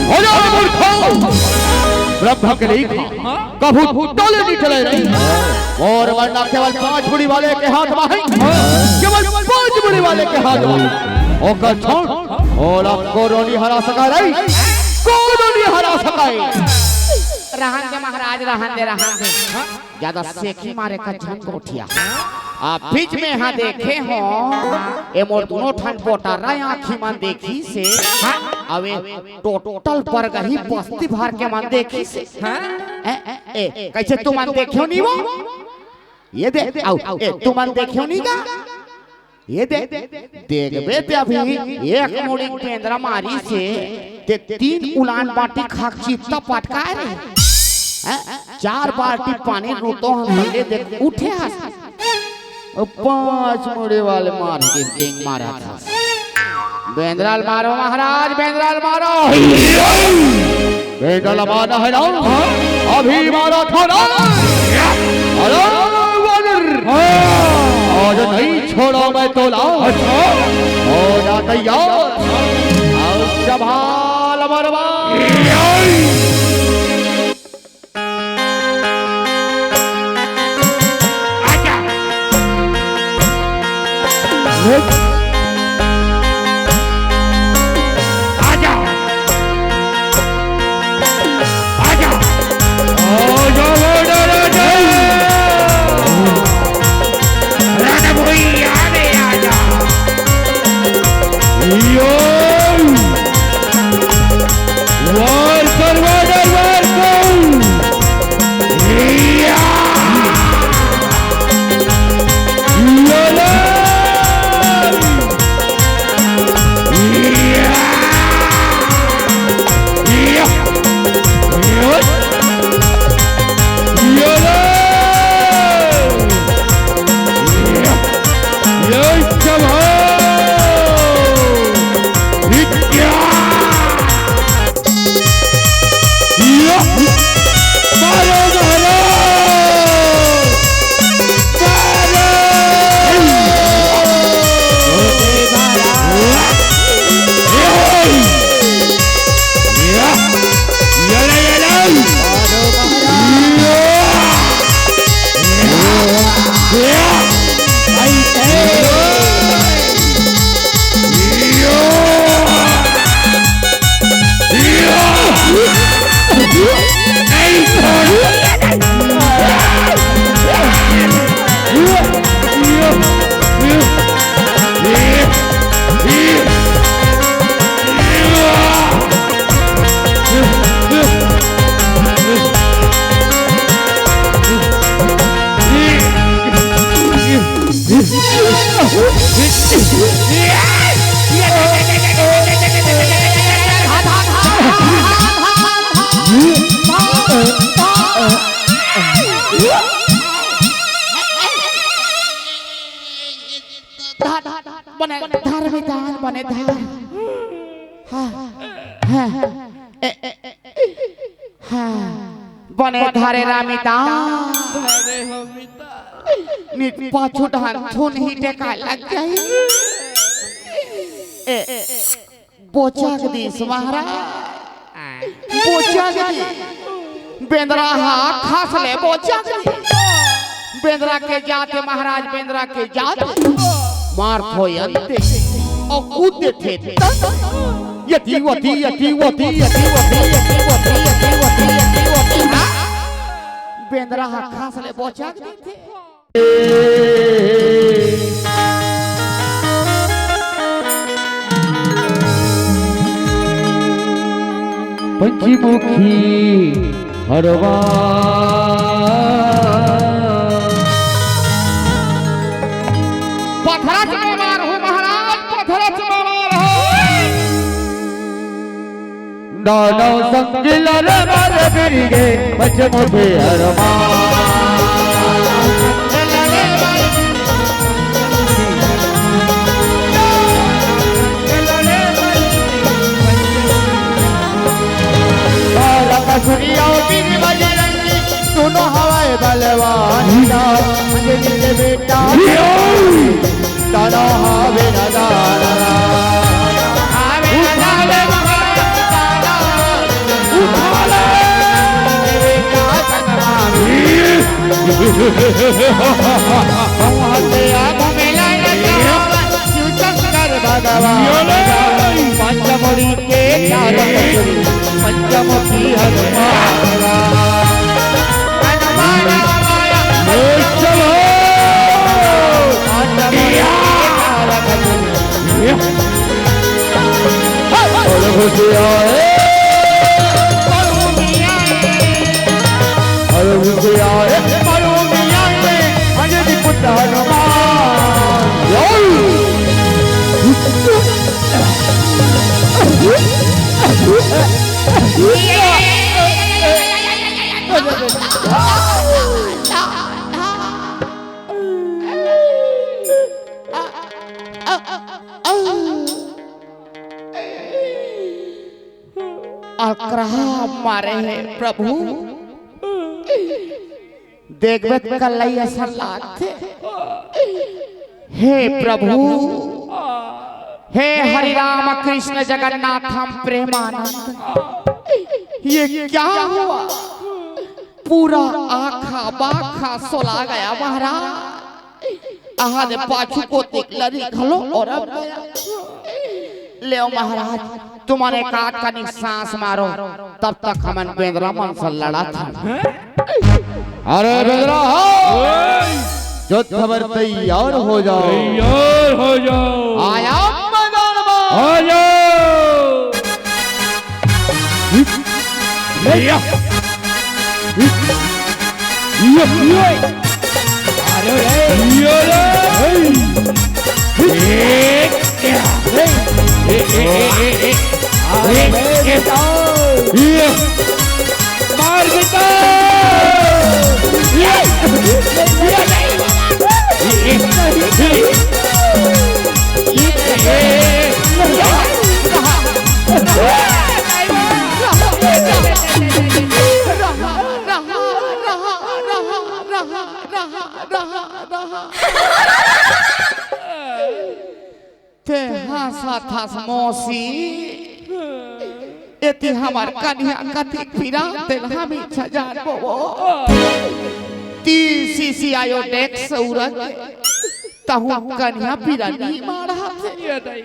हो जाओ मूर्खो। ब्रह्म के लेखा कभू टले नइ टले रही। मोर मरना केवल पांच मुड़ी वाले के हाथ में हे, केवल पांच मुड़ी वाले के हाथ में। ओकर छोड़, ओला कोनो नइ हरा सके रही, कोनो नइ हरा सके। रहन दे महाराज, रहन दे, रहन दे। ज्यादा सेखी मारे का झन गोठिया। आ, बीच में हा देखे हो, ए मोर दुनो ठन पोटरा आँखी मन देखिस हे। अबे टोटल बरगही बस्ती भर के मन देखिस हे। हाँ? ए, ए, ए, कइसे तुमन देखेव नइ वो? ये दे, आओ, ए, तुमन देखेव नइ का? ये दे, देखबे ते अभी एक मुड़ी बेंदरा मारिस हे, ते तीन उलान बाटी खाक चित्ता पटकाए रहे। हैं? चार बाल्टी पानी रोतो हम ले देख उठे हस। ओ पांच मुड़ी वाले मार के टिंग मारा था। बेंदरा ल मारो महाराज, बेंदरा ल मारो। बेटा लबाना है ना? अभी मारा था ना? अरे वानर! आज नहीं छोड़ा मैं तोला। हो जा तैयार। आओ जभाल मरवा। आजा। आजा। आजा, आजा, आजा। रण भुइयां में आजा। यो। बने धर बेटा, बने धर। हाँ, हाँ, ए, ए, ए, हाँ, बने धरे रामिता। धरे हो मिता। नित पाछू डहन थुन ही टेका लग जाही। ए, बोचक दिस महाराज, बोचक दिस। बेंदरा हा खस ले बोचक दिस। बेंदरा के जात हे महाराज, बेंदरा के जात हे। मारथो अंते अउ कूद देथे तंते। यति वति, यति वति, यति वति, यति वति, यति वति, यति वति। हाँ? बेंदरा हा खस ले बोचक दिस। पंचमुखी हरवा। पथरच में मार हो महाराज, पथरच में मार हो। दानव संग लड़े मारे बिरगे, पंचमुखी हनुमान। बालक सूर्या बीर बजरंगी, दोनों हवाए बलवान। अंजनी के बेटा। दादा हावे दादा। हावे दादा। उठा ले। हत्या घुमेला शिव शंकर भगवान। पंचमुड़ी के चारों तरफ पंचमुखी हनुमान। हनुमान। चलो। अरे भुजिया रे, अरे भुजिया रे, अरे भुजिया रे, अरे जी पुत्र हनुमान। अकरहा मारे हे प्रभु, देखबे त कल्लई असन लागथे। हे प्रभु, हे हरि राम कृष्ण जगन्नाथ हम प्रेमानंद, ये क्या हुआ? पूरा आखा बाखा सोला गया महाराज। आहा दे पाछू कोती लरी घलो अरप गया। लेव महाराज, तुमन एकाध कनिक सांस मारो, तब तक हमन बेंदरा मन से लड़त हन। अरे बेंदरा हो, युद्ध बर तैयार हो जाओ। तैयार हो जाओ। आया मैदान में। आ जाओ। या। या। अरे रे। या रे। ए, ए, ए, ए, ए। अरे ए, ए। बेटा। या। मार बेटा। या। या। तें हंसत हस मौसी, एती हमर कनिहा कति पीरा तेला हमें छजान बोबो। तीन सीसी आयोडेक्स उरक तहूँ कनिहा पीरा नी माढ़त। ये नहीं।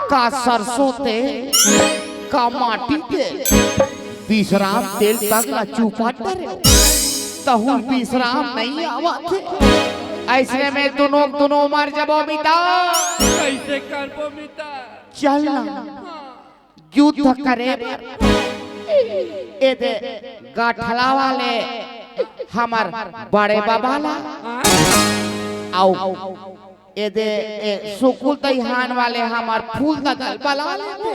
का सरसों तेल, का माटी तेल, विश्राम तेल तक ला चूपा डरे, तहूँ विश्राम नहीं आवत हे। अइसने में दुनों, दुनों मर जबो मिता। कइसे करबो मिता? चल ना, युद्ध करे बर। ए दे गठला वाले हमर बड़े बाबा ला। आओ। ए दे, ए सुकुल दइहान वाले हमर फूल ददा ल बला लेते।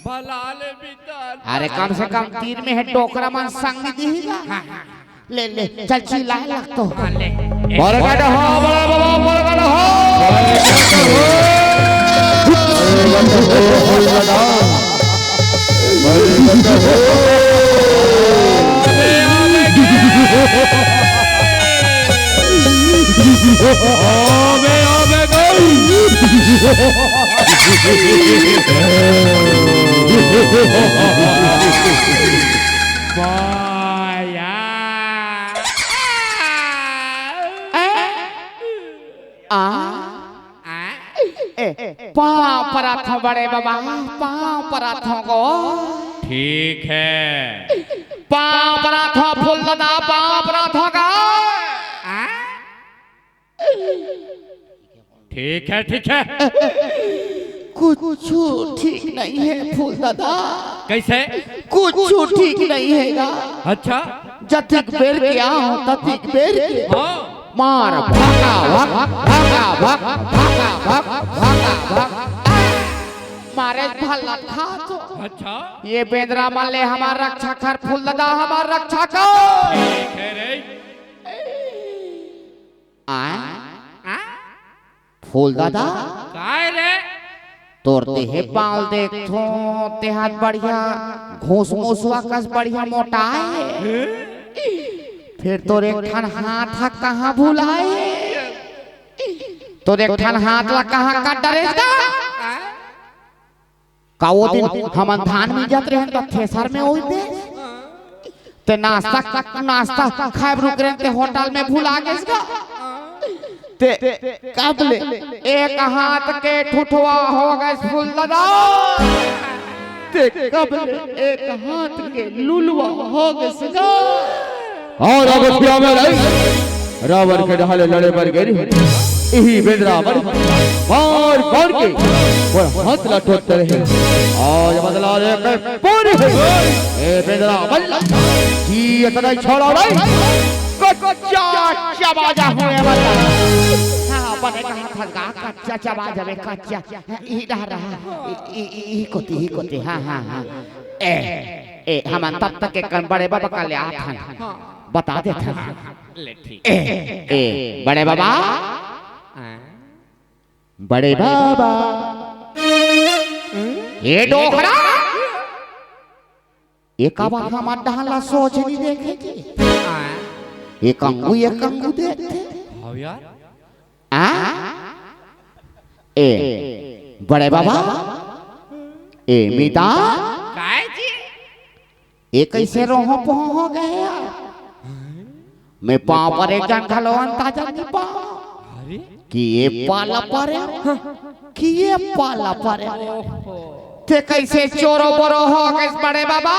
बला ले बिता। अरे कम से कम तीर में हे डोकरा मन संग दिही गा। हाँ, हाँ। ले, ले, चल चिल्लाए लगतो। हाँ, ले। परगट हो, बड़ा बाबा, परगट हो। आ? ए, पाँव परत हँव बड़े बाबा, पाँव परत हँव गो। ठीक है। पाँव परत हँव फूल ददा, पाँव परत हँव गो। ठीक है, ठीक है। कुछू ठीक नहीं है फूल ददा। कैसे? कुछू ठीक नहीं है गा। अच्छा। जतिक बेर के आँव, ततिक बेर के। हाँ। मार, भका, भक, भका, भक, भका, भक, भका, भक। मारे भला था तो। अच्छा। ये बेंदरा मन ले हमर रक्षा कर फूल ददा, हमर रक्षा कर। ठीक है रे। आय? आ? फूल ददा? काय रे? तोर देहे पाँव देखथों, तेहा त बढ़िया घूस मूसवा कस बढ़िया मोटाय। फेर तोर एक ठन हाथ ह कहाँ भुलाय? तोर एक ठन हाथ ला कहाँ कट डरेस गा? का ओ दिन हमन धान मिंजत रहेन त थ्रेसर में ओइस दे। ते नाश्ता, नाश्ता खाए बर रुके रहेन ते होटल में भुला गेस गा। ते कब ले एक हाथ के ठुठवा हो गेस फूल ददा। ते कब ले एक हाथ के लुलवा हो गेस गा। अउ अयोध्या में रही रावण के ढाले लड़े बर गे रही। इही बेंदरा मन मार मार के ओकर हाथ ला टोरत रहे। आज बदला लेके पूरी है। ए बेंदरा मन जी इतना छोड़ा नहीं। कच्चा चबा जा हुए बता। हाँ, बने कहा था गा, कच्चा चबा जावे, कच्चा। हाँ, ई डहर रहा। ई, ई, ई, ई कोती, ई कोती। हाँ, हाँ, हाँ। ए, ए, हमन तब तक एक कन बड़े बाबा का ले आत हन। बता देत हन। ले ठीक। ए, ए, बड़े बाबा। हाँ। बड़े बाबा। ए डोकरा। ए काबर हमर डहन ला सोच नइ देखे जी। हाँ। एक अंगू, एक अंगू देथे। हाँ यार। आ? ए, बड़े बाबा। ए, मीता। काय जी? ए कइसे रोहो पोहो हो गे यार? मैं पाँव परे एक झन घलो अंदाजा नइ पावँव। अरे? कि ए पाला परे, कि ए पाला परे। ओहो। ते कइसे चोरो बोरो हो गेस बड़े बाबा?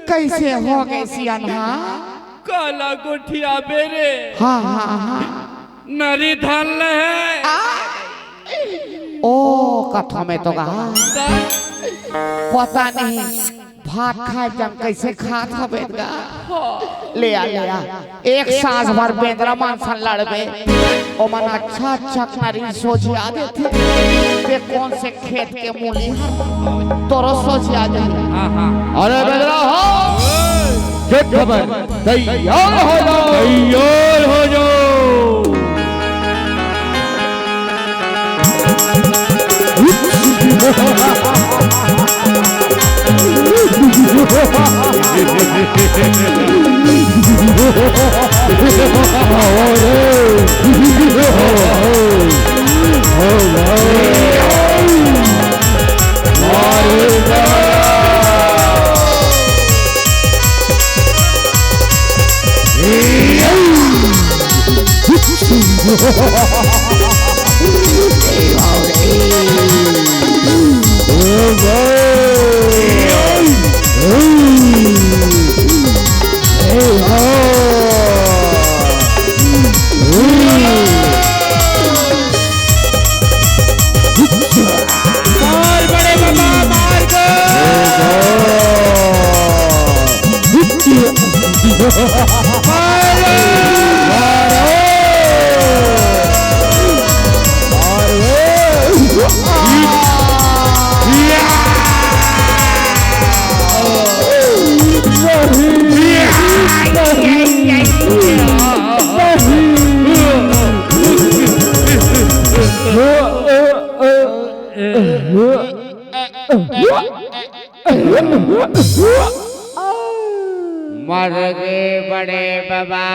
कइसे हो गेस सियान हा? काला गोठियाबे रे। हाँ, हाँ, हाँ। नरी धन ले हे। आ? ओ, कथों में तो कहा। पता नहीं, भात खाए जम कइसे खात हवे गा। ले आ, ले आ। एक सांस भर बेंदरा मन सन लड़बे। ओमन अच्छा, अच्छा नरी सोझिया देथे। ते कोन से खेत के मूली हर तोरो सोझिया जाही। हाँ, हाँ। अरे बेंदरा हो, झूठ खबर, तैयार हो जाओ। तैयार हो जाओ। अरे बड़े बाबा,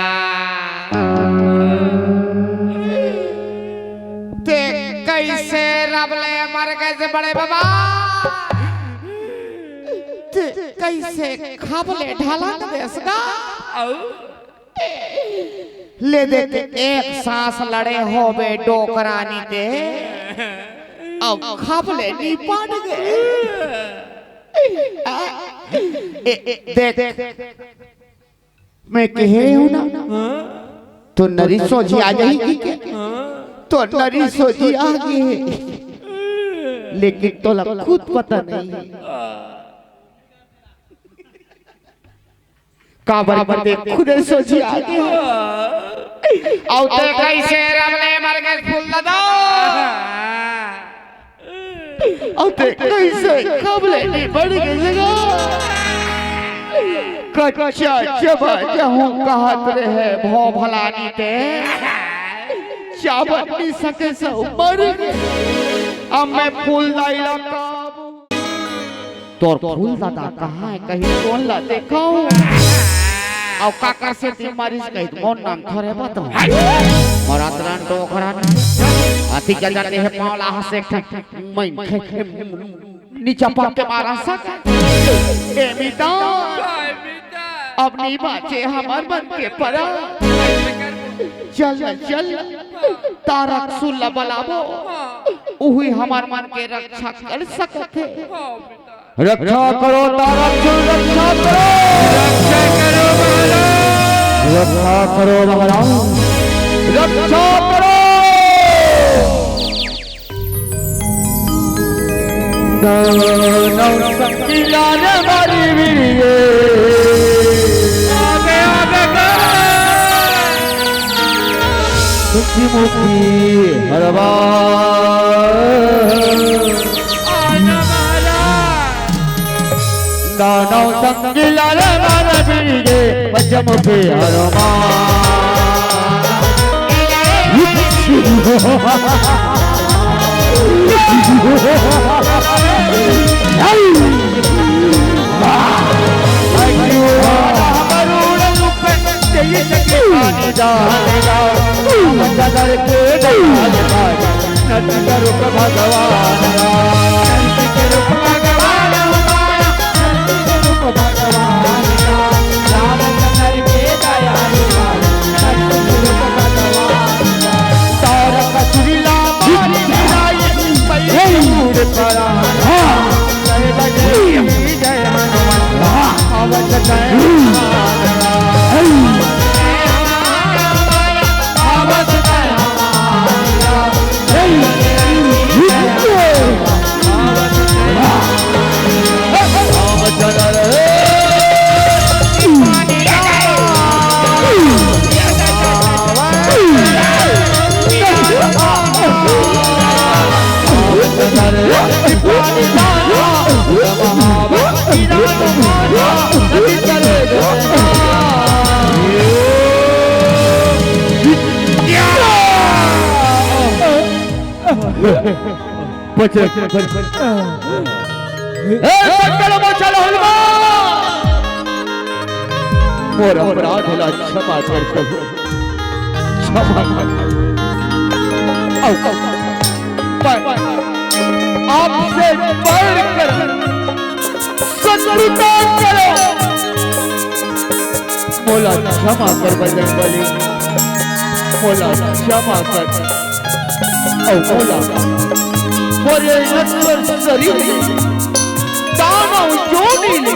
ते कैसे रब ले मर गए से बड़े बाबा? ते कैसे खब ले ढलक देस गा? ले देख, एक सांस लड़े होबे डोकरानी ते, अब खब ले निपट गए। ए, ए, देख, मैं कहे हूं ना, तो नरी सोझी आ जाही कि के? तो नरी सोझी आ गे, लेकिन तोला खुद पता नहीं। काबर कि ते खुदे सोझी आ गे। अउ ते कैसे रब ले मर गए फूल दादा? अउ ते कैसे खब ले निपट गए जगह? कच्चा चबा जहूं कहत रहे भो भलानी ते, चाबत नहीं सके सो मर गए। अब मैं फूल दाई ला काबू। तोर फूल दादा कहाँ है? कहीं कौन ला देखो। अउ काकर से ते मारिस कही तो मोर नाम थोरे बताओ। मोर अतरन डोकरा ने अति जल जाते है पावला हंसे ठक। मैं नीचा पाके मारा सक। ए मिता, अब नहीं बाचे हमर मन के परा। चल न चल, तारक सुल्ला बलाबो, उही हमर मन के रक्षा कर सकत हे। रक्षा करो तारक सुल्ला, रक्षा करो। रक्षा करो महाराज। रक्षा करो महाराज। रक्षा करो। नौ, नौ संगिला रे मारी बिरिये। आगे, आगे, आगे। सुखी मुखी हरवा। आजा महाराज। दानव संग लड़ मार मिल गे, पचम पे हनुमान। बजरंग बली। हे सकल मोचन हनुमान, मोर अपराध ला क्षमा कर प्रभु, क्षमा कर। आओ, आओ। पर आपसे बैर कर शत्रुता करो। मोला क्षमा कर बजरंग बली, मोला क्षमा कर। अउ मोला मोरे नश्वर शरीर ले, दानव योनि ले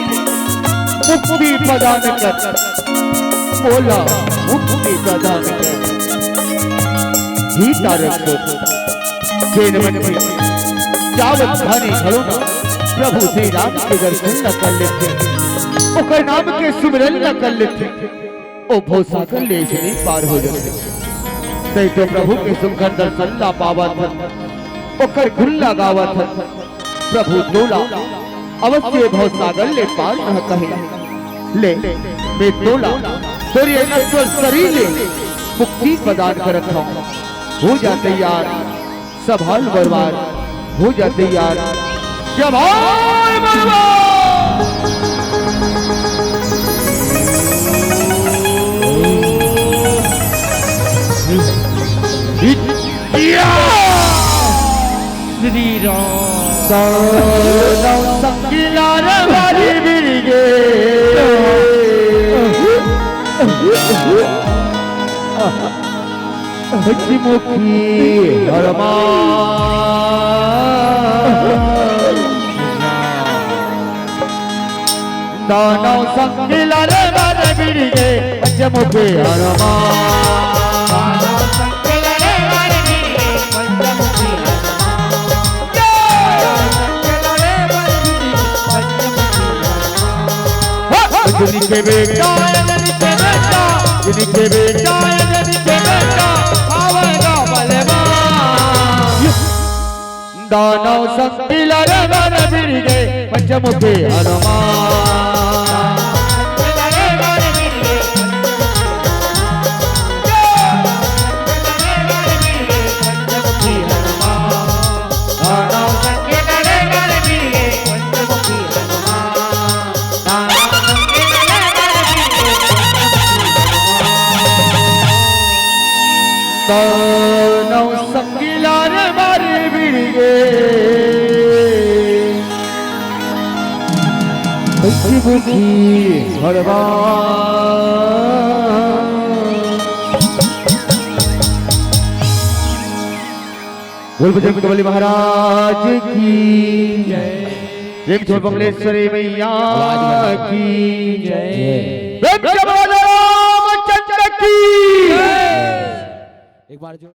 मुक्ति प्रदान कर, मोला मुक्ति प्रदान कर। हे तारक सुत, जेन मन के जावत घानी घलो ना प्रभु श्री राम के दर्शन न कर लेथे, ओकर नाम के सुमिरन न कर लेथे, ओ भवसागर ले जनी पार हो जाथे। तई तो प्रभु के सुंदर दर्शन ला पावत हन, ओकर गुण ला गावत हन। प्रभु तोला अवश्य भवसागर ले पार न कहे। ले, मैं तोला तोर ये नश्वर शरीर ले मुक्ति प्रदान करत हूँ। हो जा तैयार, संभाल बरवार, हो जा तैयार, संभाल बरवार। नौ संगीला रे बारी बिरगे। पंचमुखी हनुमान। नौ संगीला रे बारी बिरगे, पंचमुखी हनुमान। जिनके बेटा, जिनके बेटा, जिनके बेटा, जिनके बेटा, आवेगा बलवान। दानव संग मिला रे वन बिरगे, पंचमुखी हनुमान। दानव संगीला रे बारी बिरगे। पंचमुखी हनुमान। बोल बजरंग बली महाराज की जय। प्रेम से बमलेश्वरी मैया की जय। प्रेम से बोलो रामचंद्र की। एक बार जो